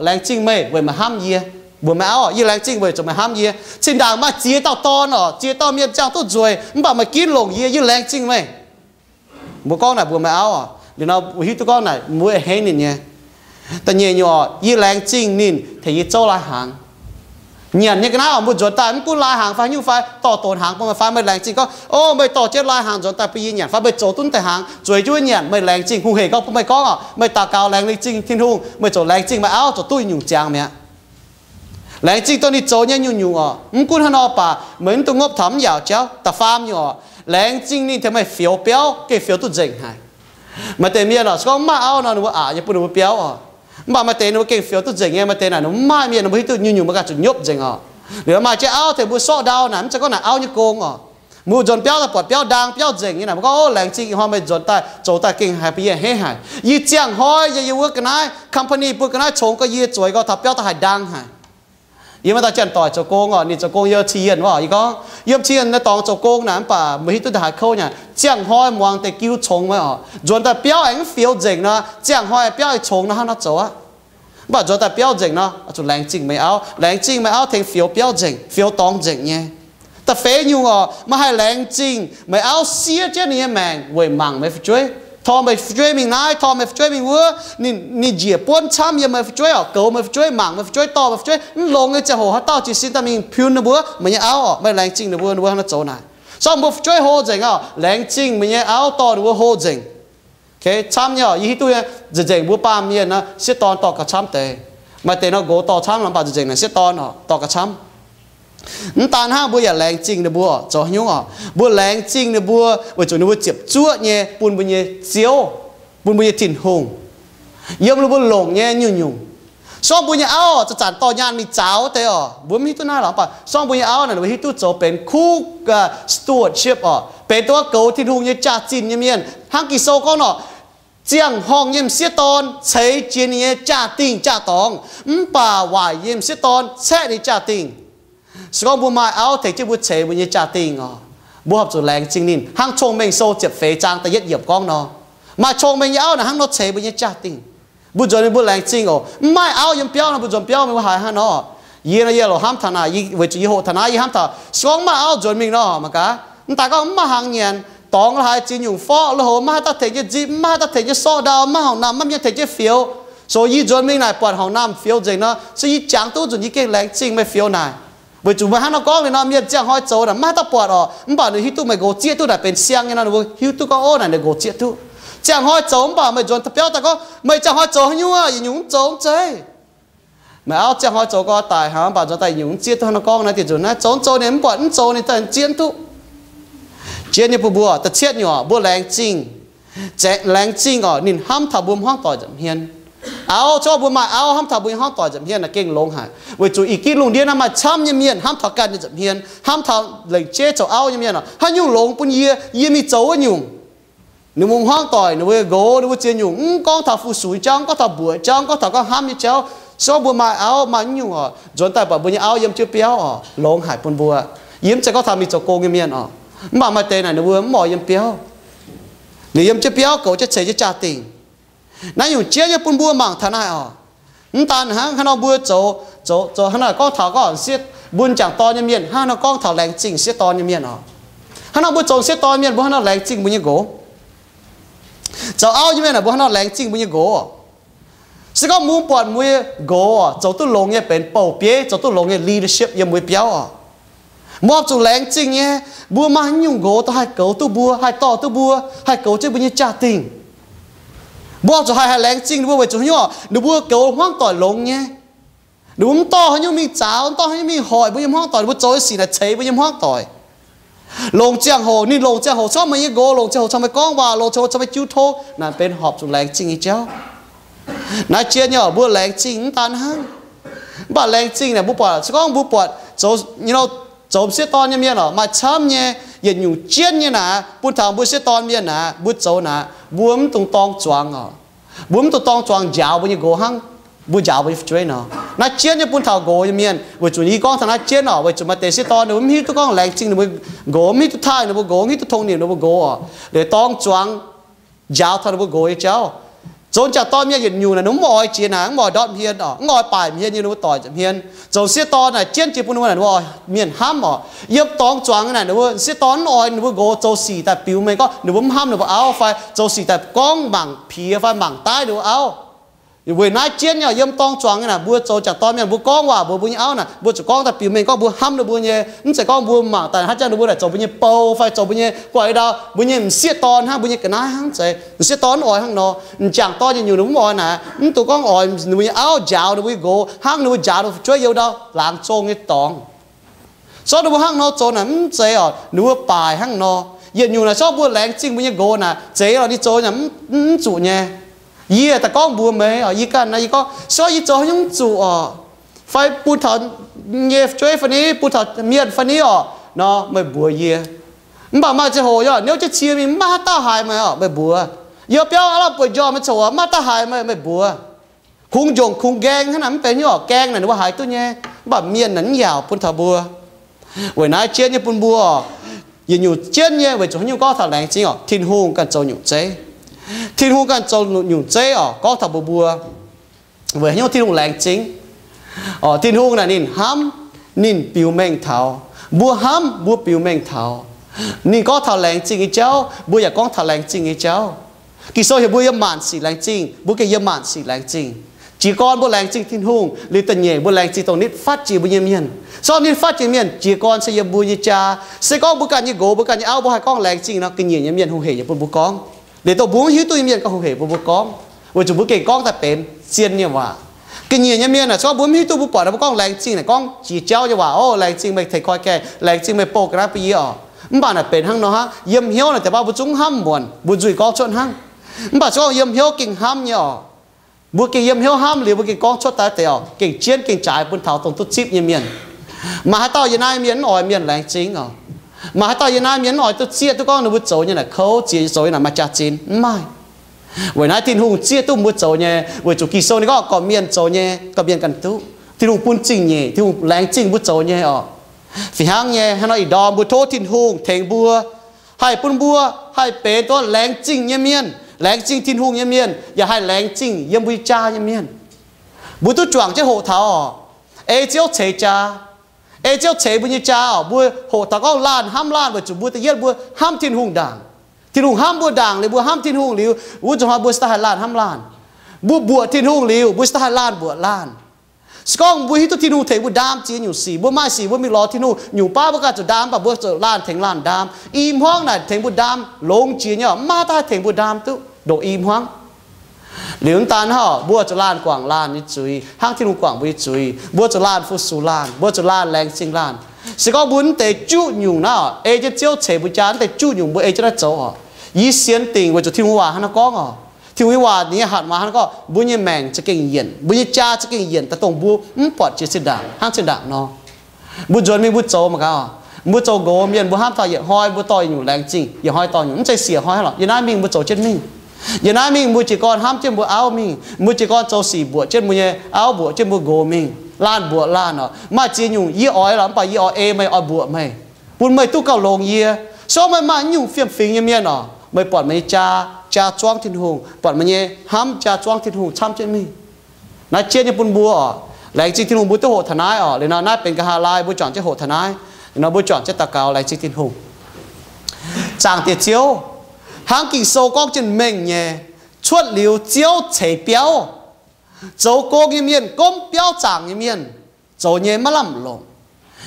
laengz zingh meih weic meih hnamv yie. Mbuox meih auv, yie laengz zingh weic zuqc meih hnamv yie. Zinh ndaangc maaih ziex dauh dorn oc, ziex dauh mienh ziangh duqv nzueic, mv baac meih ginv longc yie, yie laengz zingh meih. Mbuo gorngv naaic mbuox meih auv oc, liuz nor mbuo hiuv duqv gorngv naaic mbuo a'hneiv ninh nyei. Da'nyeic nyungc oc, yie laengz zingh ninh tengx yie zouv lai-hnaangx. Nyanc nyei ga'naaiv oc, mbuo nzuonx daaih mv gunv lai-hnaangx fai haaix nyungc fai dorh donx hnaangx bun meih fai, meih laengz zingh gorngv, o, meih dorh jienv lai-hnaangx nzuonx daaih bun yie nyanc fai meih zoux duqv deix hnaangx zueiz jienv wuov nyanc, meih laengz zingh. Hungh hec gorngv bun meih gorngv oc, meih daux gaux laengz zingh Tin-Hungh, meih zoux laengz zingh meih auv zoux duqv nyungc ziangx mi'aqv. Laengz zingh dongh ninh zoux nyei nyungc-nyungc oc. Mv gunv hnangv nor baac meih mv dungx ngopv taux mv yaauc jauv. Da'faam nyungc oc, laengz zingh ninh tengx meih fioux biauv gengh fioux duqv nzengc haic. Maaih deix mienh oc, se gorngv mv maaih auv nor ninh mbuo aqc nyei bun ninh mbuo biauv oc. Mv baac maaih deix ninh mbuo gengh fioux duqv nzengc nyei. Maaih deix naaic ninh mbuo mv maaih mienh, ninh mbuo hiuv duqv nyungc-nyungc mbuo ganh zuqc nyopv nzengc oc. Liuz maaih jienv auv tengx mbuo sortv ndau naaic, mv zeiz gorngv naaic auv nyei gong oc. Mbuo nzuonx biauv daaih buatc biauv ndaang biauv nzengc nyei naaic, mbuo gorngv, o, laengz zingh ih hnoi meih nzuonx daaih zoux daaih gengh haiz bun yie a'hneiv haic. Yie ziangh hnoi yiem yie wuov ga'naaiv company bun ga'naaiv congx gorx, yie zueiz gorx taux biauv daaih haih ndaang haic. Yie maaih dauh janx-doic zoux gong oc, ninh zoux gong yiem Ci Yienh wuov. Yie gorngv yiem Ci Yienh naaiv dorngx zoux gong naaic, mv baac meih hiuv duqv daaih haaix kouv nyei, ziangh hnoi muangx deix giu congx wuov oc, nzuonx daaih biauv aengx mv fioux nzengc nor, ziangh hnoi biauv aengx congx nor, hnangv nor zoux aqv. Mv baac nzuonx daaih biauv nzengc nor, zuqc laengz zingh meih auv. Laengz zingh meih auv tengx fioux biauv nzengc, fioux dorngx nzengc nyei. Da'feix nyungc oc, meih haih laengz zingh meih auv siev jienv ninh nyei maengc weic mangc meih fu'jueiv, tor meih fu'jueiv mingh naaiv, tor meih fu'jueiv mingh wuov. Ninh, ninh njiec buonv camv yiem meih fu'jueiv oc, goux meih fu'jueiv, mangc meih fu'jueiv, dorh meih fu'jueiv. Mv longx nyei ziangh hoc haaix dauh jiez sin daaih mingh piun ninh mbuo, meih nyei auv oc, meih laengz zingh ninh mbuo, ninh mbuo hnangv nor zoux naaic. Se gorngv mbuo fu'jueiv hlo nzengc oc, laengz zingh meih nyei auv dorh ninh mbuo hlo nzengc. Camv nyei oc, yie hiuv duqv nyei, nzengc-nzengc mbuo baamh mienh nor sieqv dorn dorh gauh camv deix. Maaih deix nor nqox dorh camv, mv baac nzengc-nzengc naaic sieqv dorn oc dorh gauh camv. Mv daan hnangv, mbuo yaac laengz zingh ninh mbuo zoux haaix nyungc oc? Mbuo laengz zingh ninh mbuo weic zuqc ninh mbuo ziepc zuoqv nyei bun mbuo nyei Ziouv, bun mbuo nyei Tin-Hungh, yiem ninh mbuo longc nyei nyungc-nyungc. Se gorngv mbuo nyei auv zanc-zanc dorh nyaanh mingh zaux wuov deix oc, mbuo mv hiuv duqv naaiv lorqc, mv baac se gorngv mbuo nyei auv naaic, mbuo hiuv duqv zoux benx kuv stewardship oc, benx duqv goux Tin-Hungh nyei jaax-zinh nyei mienh. Hnangv Ging-Sou gorngv nor, ziangh horngh nyei m'sieqv dorn ceix jienv ninh nyei jaa-dingh jaa-dorngx, mv baac waaic nyei m'sieqv dorn caeqv ninh jaa-dingh. Se gorngv mbuo maaih auv tengx jienv mbuo ceix mbuo nyei jaa-dingh oc, mbuo horpc zuqc laengz zingh ninh, hnangv Cong-Mengh Sou ziepc feix zaang da'yietv yiemc gorngv nor. Maaih cong-mengh nyei auv naaic hnangv nor ceix mbuo nyei jaa-dingh. Mbuo nzuonx mingh mbuo laengz zingh oc. Mv maaih auv yiem biauv nor, mbuo nzuonx biauv mingh mbuo haiz hnangv nor. Yie nor, yie loc hnamv taux naaic, weic zuqc yie hoqc taux naaiv, yie hnamv taux se gorngv mv maaih auv nzuonx mingh nor, mangc gaax, mv daaih gorngv mv maaih hnaangx nyanc, dorngx la'haaix, ziex nyungc forv, loz-houx maiv haih daaih tengx jienv nzipc, maiv haih daaih tengx jienv sortv ndau, maiv hauc naamh, maiv mienh tengx jienv fioux. So yie nzuonx mingh naaic buatc hauc naamh fioux nzengc nor, se yie jangx duqv nzunc yie gengh laengz zingh meih fioux naaic. Weic zuqc meih hnangv nor gorngv liuz nor, mienh ziangh hnoi zoux naaic maiv haih daaih buatc oc, mv baac ninh hiuv duqv meih nqox zieqv duqv naaic benx siang nyei nor, ninh mbuo hiuv duqv gorngv, o, naaic ninh nqox zieqv duqv. Ziangh hnoi zoux mv baac meih nzuonx biauv daaih gorngv, meih ziangh hnoi zoux haaix nyungc, yietc nyungc mv zoux, mv zeiz. Meih auv ziangh hnoi zoux gau daic hnangv, mv baac nzuonx daaih yietc nyungc mv zieqv duqv. Hnangv nor gorngv naaiv dieh nzunc naaiv zoux mv zoux ninh mv buatc, mv zoux ninh zieqv mv duqv. Jiex nyei bun mbuo, da'cietv nyungc, mbuo laengz zingh, laengz zingh oc, ninh hnamv taux mbuo hmuangv doic nza'hmien. Auv, se gorngv mbuo maaih auv hnamv taux mbuo nyei hmuangv doic nza'hmien naaic gengh longx haic, weic zuqc ih ginv lungh ndiev naaiv maaih camv nyei mienh hnamv taux ganh nyei nza'hmien, hnamv taux lengc jeiv zoux auv nyei mienh oc, haaix nyungc longx bun yie, yie mingh zoux wuov nyungc. Ninh mbuo hmuangv doic, ninh mbuo nqox, ninh mbuo ziex nyungc, mv gorngv taux fu-sux nyei jauv, mv gorngv taux mbuoqc jauv, mv gorngv taux gorngv hnamv nyei jauv. Se gorngv mbuo maaih auv maaih nyungc oc, nzuonx daaih buatc mbuo nyei auv yiem jienv biauv oc, longx haic bun mbuo. Yie mv zeiz gorngv taux mingh zoux gong nyei mienh oc. Mv baac maaih deix naaic ninh mbuo mv oix yiem biauv, ninh yiem jienv biauv goux jienv ceix jienv jaa-dingh. Naaiv nyungc jiex nyei bun mbuo mangc taux naaiv oc. Mv daan hnangv haaix nor mbuo zoux, zoux, zoux hnangv naaic gorngv taux gorngv sieqv, mbuo m'jangc dorn nyei mienh hnangv haaix nor gorngv taux laengz zingh sieqv dorn nyei mienh oc. Hnangv nor mbuo zoux sieqv dorn mienh, mbuo hnangv nor laengz zingh mbuo nyei nqox. Zoux auv nyei mienh aah, mbuo hnangv nor laengz zingh mbuo nyei nqox oc. Se gorngv mbuo buatc mbuo nyei nqox oc zoux duqv longx nyei benx bouh bieiv, zoux duqv longx nyei leadership yiem mbuo nyei biauv oc, mbuo oix zuqc laengz zingh nyei. Mbuo maaih haaix nyungc nqox dongh haih goux duqv mbuo, haih dorh duqv mbuo, haih goux jienv mbuo nyei jaa-dingh. Mbuo oix zuqc haih haih laengz zingh ninh mbuo weic zuqc haaix nyungc oc? Ninh mbuo goux hmuangv doic longx nyei. Ninh mbuo mv dorh haaix nyungc mingh zaaux, mv dorh haaix nyungc mingh hoic mbuo nyei hmuangv doic. Ninh mbuo zoux nyei sic naaic ceix mbuo nyei hmuangv doic. Longc ziangh hoc, ninh longc ziangh hoc caux meih nyei nqox, longc ziangh hoc caux meih gorngv waac, longc ziangh hoc caux meih jiu tong, naaic benx horpc zuqc laengz zingh nyei jauv. Naaiv jien nyei oc, mbuo laengz zingh mv daan hnangv. Mv baac laengz zingh naaic mbuo buatc, se gorngv mbuo buatc zoux, zoux m'sieqv dorn nyei mienh oc, maaih camv nyei yietc nyungc jienv nyei naaic, bun taux mbuo m'sieqv dorn mienh naaic, mbuo zoux naaic, mbuo mv dungx dorng zuangx oc. Mbuo mv dungx dorng zuangx njaaux mbuo nyei nqox hnangv mbuo njaaux mbuo nyei fu'jueiv nor. Naaiv jienv nyei bun taux nqox nyei mienh, weic zuqc yie gorngv taux naaiv jienv oc, weic zuqc maaih deix m'sieqv dorn ninh mbuo mv hiuv duqv gorngv laengz zingh ninh mbuo nqox, mv hiuv duqv taaih ninh mbuo nqox, mv hiuv duqv tong nimc ninh mbuo nqox oc. Liuz dorng zuangx njaaux taux ninh mbuo nqox nyei jauv. Zoux jangc dorn mienh yietc nyungc naaic, ninh mbuo mv oix jiex naaic, mv oix ndortv hmien oc, mv oix baaic hmien yiem ninh mbuo doic nza'hmien. Zoux m'sieqv dorn naaic jienv jiex bun ninh mbuo naaic, ninh mbuo oix mienh hnamv oc. Yiem dorng zuangx naaic, ninh mbuo m'sieqv dorn mv oix ninh mbuo nqox zoux sic daaih biux mengh gorngv ninh mbuo mv hnamv ninh mbuo auv, fai zoux sic daaih gorngv mangc piex fai mangc daiv ninh mbuo auv. Weic naaiv jienv nyei oc, yiem dorng zuangx nyei naaic, mbuo zoux jangc dorn mienh, mbuo gorngv waac mbuox mbuo nyei auv naaic, mbuo zuqc gorngv daaih biux mengh gorngv mbuo hnamv ninh mbuo nyei. Mv zeiz gorngv mbuo mangc daaih hnangv jangx ninh mbuo naaic zoux mbuo nyei bou fai zoux mbuo nyei guaix ndau, mbuo nyei m'sieqv dorn hnangv, mbuo nyei ga'naaiv hnangv. Zeiz m'sieqv dorn mv oix hnangv nor. M'jangc dorn nyei nyungc ninh mbuo mv oix naaic, mv dungx gorngv oix ninh mbuo nyei auv njaaux ninh mbuo nyei nqox hnangv ninh mbuo njaaux ninh mbuo fu'jueiv yiem ndau laangz zong nyei dorngx. Zorqv ninh mbuo hnangv nor zoux naaic mv zeiz oc, ninh mbuo baaic hnangv nor. Yietc nyungc naaic zorqv mbuo laengz zingh mbuo nyei nqox naaic, zeiz lorqc, ninh zoux naaic mv zuqc nyei. Yie daaih gorngv mbuox meih oc, yie ganh naaic yie gorngv, se gorngv yie zoux haaix nyungc zuqc oc, fai bun taux nyei fu'jueiv fai ni, bun taux mienh fai ni oc nor, meih mbuox yie. Mv baac maaih ziangh hoc yie niouv jienv cie mingh, mv maaih haaix dauh haiz meih oc, meih mbuox. Yie biauv aav lauh bueix njormh nyei ziangh hoc, mv maaih dauh haiz meih, meih mbuox. Kungx njongc kungx nqaeng hnangv naaic mv benx nyungc oc. Gaeng naaic ninh mbuo haiz duqv nyei, mv baac mienh naaic mv yaauc bun taux mbuo. Weic naaiv jienv nyei bun mbuo oc, yietc nyungc jienv nyei weic zuqc haaix nyungc gorngv taux laengz zingh oc, Tin-Hungh ganh zoux nyungc zeiv. Tin-Hungh ganh zoux nyungc zeiv oc, gorngv taux mbuox mbuo weic haaix nyungc Tin-Hungh laengz zingh. Oc, Tin-Hungh naaic ninh hnamv, ninh biux mengh taux. Mbuo hnamv, mbuo biux mengh taux. Ninh gorngv taux laengz zingh nyei jauv, mbuo yaac gorngv taux laengz zingh nyei jauv. Ging-Sou heuc mbuo yiem maanc sic laengz zingh, mbuo gengh yiem maanc sic laengz zingh. Jiez gorn mbuo laengz zingh Tin-Hungh liuz, da'nyeic mbuo laengz zingh dongh nitv fatv jiex mbuo nyei mienh. Se gorngv nitv fatv jiex mienh, jiez gorn se yiem mbuo nyei jaa. Se gorngv mbuo ganh nyei nqox, mbuo ganh nyei auv, mbuo haih gorngv laengz zingh nor, ga'nyiec nyei mienh hungh hec nyei bun mbuo gorngv. Liuz dongh mbuo mv hiuv duqv nyei mienh gorngv hungh hec bun mbuo gorngv, weic zuqc mbuo gengh gorngv daaih benx zien nyei waac. Ga'nyiec nyei mienh aah, se gorngv mbuo mv hiuv duqv, mbuo buatc mbuo gorngv laengz zingh naaic, gorngv jiex jauv nyei waac, O, laengz zingh meih tengx koi gaengh, laengz zingh meih bouh ga'naaiv bun yie oc. Mv baac naaic benx hnangv nor hnangv, yiem hnyouv naaic deix baav mbuo zungv hnamv muonc, mbuo nzuih gorngv cuotv hnangv. Mv baac se gorngv yiem hnyouv gengh hnamv nyei oc. Mbuo gengh yiem hnyouv hnamv liuz, mbuo gengh gorngv cuotv daaih deix oc, gengh jienv gengh jaaix bun taux dongh duqv zipv nyei mienh. Maaih haaix dauh yiem naaiv mienh mv oix mienh laengz zingh oc? Maaih haaix dauh yiem naaiv mienh mv oix duqv zieqv duqv gorngv ninh mbuo zoux nyei naaic kouv, ziex zoux nyei naaic maaih jaax-zinh? Mv maaih. Weic naaiv Tin-Hungh zieqv duqv mbuo zoux nyei, weic zuqc Ging-Sou ninh gorngv gorqv-mienh zoux nyei, gorqv-mienh ganh duqv. Tin-Hungh bun zingh nyeic, Tin-Hungh laengz zingh mbuo zoux nyei oc. Fih hnangv nyei, hnangv nor ih ndorm mbuo tov Tin-Hungh tengx mbuo, haih bun mbuo haih benx dongh laengz zingh nyei mienh, laengz zingh Tin-Hungh nyei mienh, yaac haih laengz zingh yiem mbuo nyei jaa nyei mienh. Mbuo duqv juangc jienv hoqc taux oc, ei Ziouv ceix jaa, ei Ziouv ceix mbuo nyei jaa oc. Mbuo hoqc taux gorngv laanh hnamv laanh weic zuqc mbuo da'yietv mbuo hnamv Tin-Hungh ndaangc. Tin-Hungh hnamv mbuo ndaangc liuz, mbuo hnamv Tin-Hungh liuz, wuov zuqc hnoi mbuo se daaih haih laanh hnamv laanh. Mbuo mbuoqc Tin-Hungh liuz, mbuo se daaih haih laanh mbuoqc laanh. Se gorngv mbuo hiuv duqv Tin-Hungh tengx mbuo ndaam ziex nyungc sic, mbuo maaih sic mbuo mingh lorz Tin-Hungh, nyungc baav mbuo ganh zuqc ndaam, mv baac mbuo zuqc laanh tengx laanh ndaam. I hmuangv naaic tengx mbuo ndaam longx jiex nyei oc, mv maaih dauh haih tengx mbuo ndaam duqv ndongc i hmangv. Liuz mv daan hnangv, mbuo zuqc laanh guangc laanh nyei zuiz hnangv Tin-Hungh guangc mbuo nyei zuiz. Mbuo zuqc laanh fu-sux laanh, mbuo zuqc laanh laengz zingh laanh. Se gorngv mbuo mv deix juqv nyungc naaiv oc, ei jienv Ziouv ceix mbuo jaa, mv deix juqv nyungc mbuo ei jienv naaiv zoux oc. Yie sienx dingc weic zuqc Tin-Hungh waac hnangv naaiv gorngv oc. Tin-Hungh nyei waac, ninh nyei hatc maaz hnangv gorngv, mbuo nyei maengc za'gengh yienc, mbuo nyei jaa za'gengh yienc daaih dongh mbuo mv buatc jiex zinh ndaangc hnangv zinh ndaangc nor. Mbuo nzuonx mingh mbuo zoux mangc gaax oc. Mbuo zoux nqox mienh, mbuo hnamv taux yietc hnoi mbuo dorh yietc nyungc laengz zingh, yietc hnoi dorh nyungc, mv zeiz siec hnoi lorqc. Yiem naaiv mingh mbuo zoux jienv mingh. Yiem naaiv mingh mbuo jiez gorn hnamv jienv mbuo auv mingh, mbuo jiez gorn zoux sic mbuoqc jienv mbuo nyei auv, mbuoqc jienv mbuo nqox mingh, laanh mbuoqc laanh oc. Maaih ziex nyungc yie oix lorqc, mv baac yie oix ei meih, oix mbuoqc meih, bun meih duqv gauh longx yie. Se gorngv meih maaih nyungc fiem-fingx nyei mienh oc, meih buatc meih nyei jaa, jaa zuangv Tin-Hungh, buatc meih nyei hnamv jaa zuangv Tin-Hungh camv jienv mingh. Naaiv jienv nyei bun mbuo oc. Laengz zingh Tin-Hungh mbuo duqv hoqc taux naaiv oc. Liuz nor naaiv benx nqa'haav laai mbuo juangc jienv hoqc taux naaiv. Liuz nor mbuo juangc jienv daux gaux laengz zingh Tin-Hungh. Zaangc Diex Ziouv, hnangv Ging-Sou gorngv jienv mengh nyei, cuotv liuz Ziouv ceix biauv. Zoux gong nyei mienh, gomv biauv zaangc nyei mienh, zoux nyei maiv lamh longc.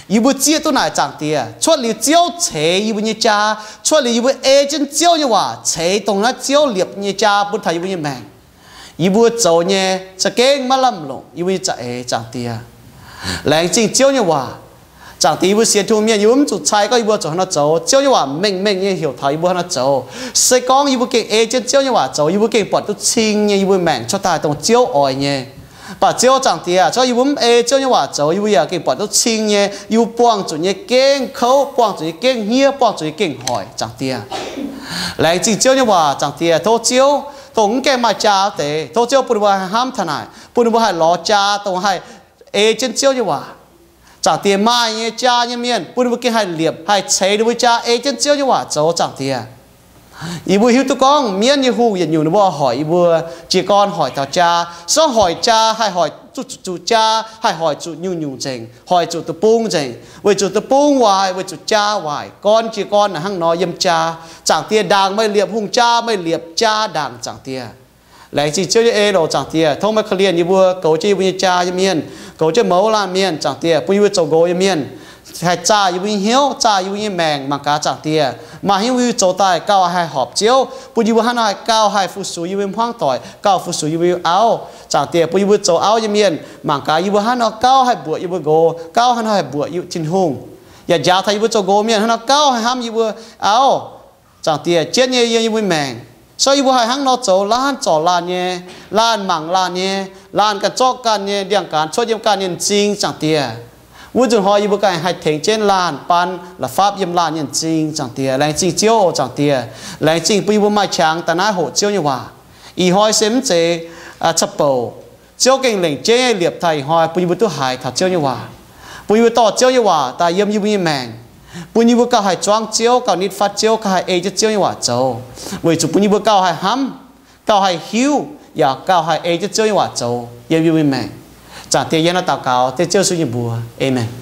Yie mbuo zieqv duqv naaic, Zaangc Diex, cuotv liuz Ziouv ceix yie mbuo nyei jaa, cuotv liuz yie mbuo ei jienv Ziouv nyei waac ceix dongh naaiv Ziouv liepc nyei jaa bun taux yie mbuo nyei maengc, yie mbuo zoux nyei za'gengh maiv lamh longc yie mbuo nyei za'eix, Zaangc Diex. Laengz zingh Ziouv nyei waac. Zaangc Diex, yie mbuo sienx Tin-Hungh mienh, yie mbuo mv zuqc cai gorngv yie mbuo zuqc haaix nor zoux. Ziouv nyei waac mengh mengh nyei heuc taux yie mbuo haaix nor zoux. Se gorngv yie mbuo gengh ei jienv Ziouv nyei waac zoux, yie mbuo gengh buatc duqv cing nyei, yie mbuo maengc cuotv daaih dongh Ziouv oix nyei. Mv baac Ziouv, Zaangc Diex, se gorngv yie mbuo mv ei Ziouv nyei waac zoux, yie mbuo yaac gengh buatc duqv cing nyei, yie mbuo buangh zuqc nyei gengh kouv, buangh zuqc nyei gengh hniev, buangh zuqc nyei gengh hoic, Zaangc Diex. Laengz zingh Ziouv nyei waac, Zaangc Diex. Tov Ziouv, dongh mv gaengh maaih jaa wuov deix, tov Ziouv bun ninh mbuo haih hnamv taux naaic, bun ninh mbuo haih lorz jaa dongh haih ei jienv Ziouv nyei waac. Zaangc Diex, maaih nyei jaa nyei mienh, bun ninh mbuo gengh haih liepc, haih ceix ninh mbuo jaa ei jienv Ziouv nyei waac zoux, Zaangc Diex. Yie mbuo hiuv duqv gorngv mienv nyei hungh yietc nyungc ninh mbuo oix hoic yie mbuo, jiez gorn hoic taux jaa. Se gorngv hoic jaa, haih hoic zuqc, zuqc jaa, haih hoic zuqc nyungc-nyungc nzengc, hoic zuqc deic-bung nzengc, weic zuqc deic-bung waaic, weic zuqc jaa waaic, gorn jiez gorn naaic hnangv nor yiem jaa. Zaangc Diex, ndaangc meih liepc hungh jaa, meih liepc jaa ndaangc, Zaangc Diex. Laengz zingh Ziouv nyei ei longc, Zaangc Diex. Tov meih korv-lienh yie mbuo goux jienv yie mbuo nyei jaa nyei mienh, goux jienv mouz laanh mienh, Zaangc Diex, bun yie mbuo zoux nqox nyei mienh, haih zaah yie mbuo nyei hnyouv, zaah yie mbuo nyei maengc mangc gaax, Zaangc Diex, maaih haaix nyungc yie mbuo zoux daaih gauh haih horpc Ziouv, bun yie mbuo hnangv nor haih gauh haih fu-sux yie mbuo nyei hmuangv doic, gauh fu-sux yie mbuo nyei auv. Zaangc Diex, bun yie mbuo zoux auv nyei mienh mangc gaax yie mbuo hnangv nor gauh haih mbuoqc yie mbuo nqox, gauh hnangv nor haih mbuoqc Tin-Hungh, yaac njaaux taux yie mbuo zoux nqox mienh hnangv nor gauh haih hnamv yie mbuo auv. Zaangc Diex, jienv nyei yiem yie mbuo maengc, se gorngv yie mbuo haih hnangv nor zoux, laanh zorc laanh nyei, laanh mangc laanh nyei, laanh ganh zorqv ganh nyei, ndiangx-gaanx cuotv yiem ganh nyei m'zing, Zaangc Diex, wuov nzunc hnoi yie mbuo ganh haih tengx jienv laanh, baan la'fapv yiem laanh nyei m'zing, Zaangc Diex. Laengz zingh Ziouv oc, Zaangc Diex. Laengz zingh bun yie mbuo maaih qangx daaih naaiv hoqc Ziouv nyei waac. Ih hnoi se mv zeiz ca'bouc. Ziouv gengh lengc jeiv liepc taux ih hnoi bun yie mbuo duqv haiz taux Ziouv nyei waac, bun yie mbuo dorh Ziouv nyei waac daaih yiem yie mbuo nyei maengc, bun yie mbuo gauh haih zuangv Ziouv, gauh nitv fatv Ziouv, gauh haih ei jienv Ziouv nyei waac zoux, weic zuqc bun yie mbuo gauh haih hnamv, gauh haih hiuv, yaac gauh haih ei jienv Ziouv nyei waac zoux yiem yie mbuo nyei maengc. Zaangc Diex, yie hnangv naaiv daux gaux dengv Ziouv Yesu nyei mbuox. Aamen.